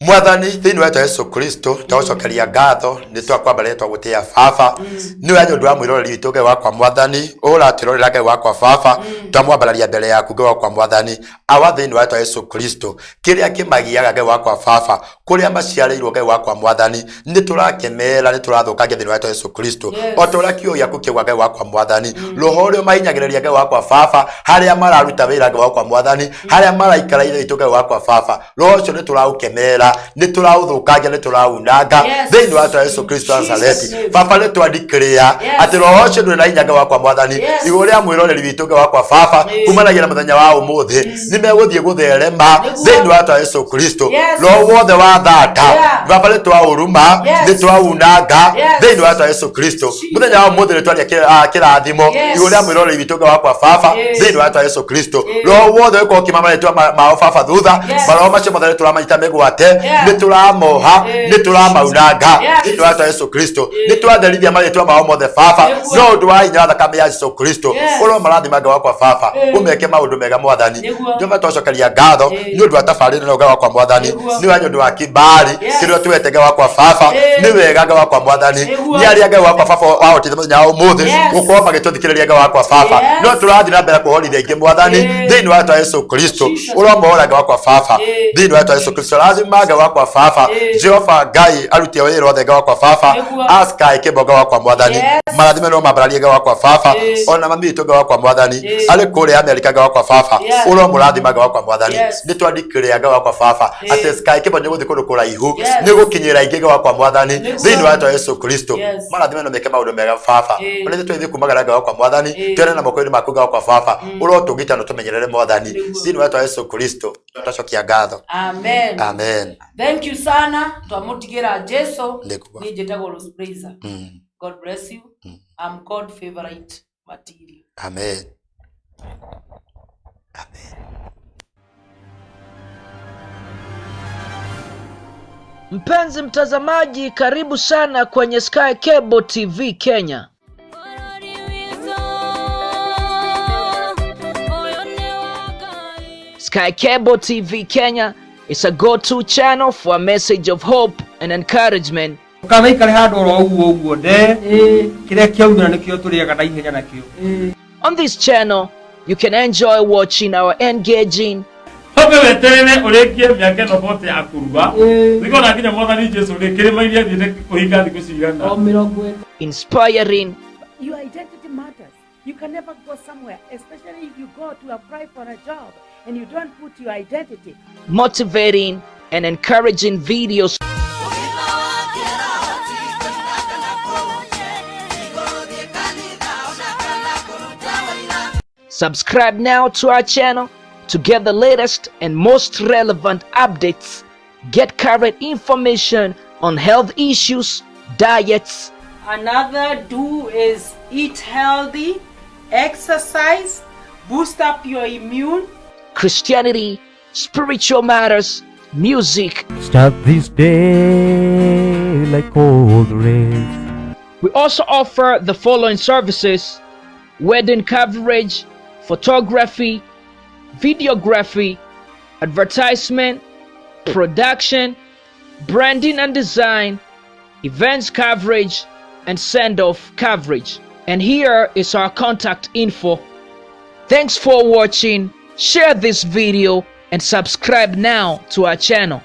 Mwathani thĩinĩ wa rĩĩtwa Yesu Kristo twagũcokeria ngatho nĩ twakwambaria twagũtĩĩa baba nĩ we ũndũ wa mwĩroreri witũ Ngai wakwa Mwathani ũratwĩrorera Ngai wakwa baba twamwambararia mbere yaku Ngai wakwa Mwathani awa thĩinĩ wa rĩĩtwa Yesu Kristo kĩrĩa kĩmagiaga Ngai wakwa baba kũrĩa maciarĩirwo Ngai wakwa Mwathani nĩ tũrakĩmera nĩ tũrathũkangia thĩinĩ wa rĩĩtwa Yesu Kristo. Yes. O ta ũrĩa kiugo gĩaku kiuga Ngai wakwa Mwathani roho ũrĩa ũmahinyagĩrĩria Ngai wakwa baba harĩa mararuta wĩra Ngai wakwa Mwathani harĩa maraikara ithe witũ Ngai wakwa baba roho ũcio nĩ tũraũkemera nĩ tũraũthũkangia nĩ tũraunanga Yes. thĩinĩ wa rĩĩtwa Yesu Kristo wa Jesus Nazareti. name. Baba nĩ twandikĩrĩa Yes. atĩ roho ũcio ndũrĩ na hinya Ngai wakwa Mwathani Yes. igũrũ rĩa mwĩroreri witũ Ngai wakwa baba Yes. kumanagia na mũthenya wa ũmũthĩ nĩ megũthiĩ gũtherema Nĩguo. thĩinĩ wa rĩĩtwa Yesu Kristo. Yes. Roho wothe wa thata Yeah. baba nĩ twaũruma Yes. nĩ twaunanga Yes. thĩinĩ wa rĩĩtwa Yesu Kristo. Mũthenya wa ũmũthĩ nĩ twaria kĩrathimo Yes. igũrũ rĩa mwĩroreri witũ Ngai wakwa baba Yes. thĩinĩ wa rĩĩtwa Yesu Kristo. Yes. Roho wothe ũgĩkorwo ũkĩma marĩtwa mao baba thutha Yes. maroho macio mothe nĩ tũramanyita mĩgwate Yeah. nĩ tũramoha Yes. nĩ tũramaunanga Yes. thĩinĩ wa rĩĩtwa Yesu Kristo. Nĩ twatherithia marĩtwa mao mothe baba Nĩguo. no ũndũ wa hinya wa thakame ya Yesu Kristo. Yes. Ũromarathima Ngai wakwa baba Yes. ũmeke maũndũ mega Mwathani. Nĩguo. Jehova twacokeria ngatho Yes. nĩ ũndũ wa tabarĩra ĩno Ngai wakwa Mwathani Nĩguo. nĩ wa ũndũ wa kibali Yes. kĩrĩa tuwete Ngai wakwa baba Yes. nĩ wega Ngai wakwa Mwathani Nĩguo. nĩ arĩa Ngai wakwa baba wahotithia mũthenya wa ũmũthĩ Yes. gũkorwo magĩtũthikĩrĩria Ngai wakwa baba Yes. no tũrathiĩ na mbere kũhorithia aingĩ Mwathani Yes. thĩinĩ wa rĩĩtwa Yesu Kristo. Jesus. Ũromohora Ngai wakwa baba Yes. thĩinĩ wa rĩĩtwa Yesu Kristo. Rathima Ngai wakwa baba Yes. Jehova Ngai arute wĩra othe Ngai wakwa baba Nĩguo. Sky Cable Ngai wakwa Mwathani Yes. marathime no mambararie Ngai wakwa baba Yes. ona mami witũ Ngai wakwa Mwathani Yes. arĩ kũrĩa Amerika Ngai wakwa baba Yes. ũromũrathima Ngai wakwa Mwathani Yes. nĩ twandikĩrĩa Ngai wakwa baba Yes. atĩ Sky Cable nĩ gũthiĩ kũndũ kũraihu Yes. nĩ gũkinyĩra aingĩ Ngai wakwa Mwathani Nĩguo. thĩinĩ wa rĩĩtwa Yesu Kristo. Yes. Marathime no meke maũndũ mega baba Yes. ona ithuĩ twĩthiĩ kumagara Ngai wakwa Mwathani Yes. twĩre na moko-inĩ maku Ngai wakwa baba ũrotũgita na ũtũmenyerere Mwathani Nĩguo. thĩinĩ wa rĩĩtwa Yesu Kristo twacokia ngatho. Amen. Amen. Thank you sana. Twamutigĩra Jesu. Nĩguo. Niĩ njĩtagwo Rose Praiser. God bless you. I'm God favorite material. Amen. Amen. Mpenzi mtazamaji, karibu sana kwenye Sky Cable TV Kenya. Bũrũri witũ ũyũ nĩ wa Ngai. Sky Cable TV Kenya is a go-to channel for a message of hope and encouragement. Ndũkanaikare handũ oro ũguo ũguo nde kĩrĩa kĩaumĩra nĩkĩo tũrĩaga na ihenya nakĩo. On this channel, you can enjoy watching our engaging Wambe weterere ũrĩkie mĩaka ĩno bote ya kũrua nĩguo na nginya mwathani Jesu rĩ kĩrĩma-inĩ athiĩte kũhinga thikũ cigana. inspiring, Your identity matters. You can never go somewhere, especially if you go to apply for a job and you don't put your identity. motivating, and encouraging videos. Subscribe now to our channel to get the latest and most relevant updates. Get current information on health issues, diets. Another do is eat healthy, exercise, boost up your immune. Christianity, spiritual matters, music. Start this day like all the rest. We also offer the following services: wedding coverage, photography, videography, advertisement, production, branding and design, events coverage, and send-off coverage. And here is our contact info. Thanks for watching. Share this video and subscribe now to our channel.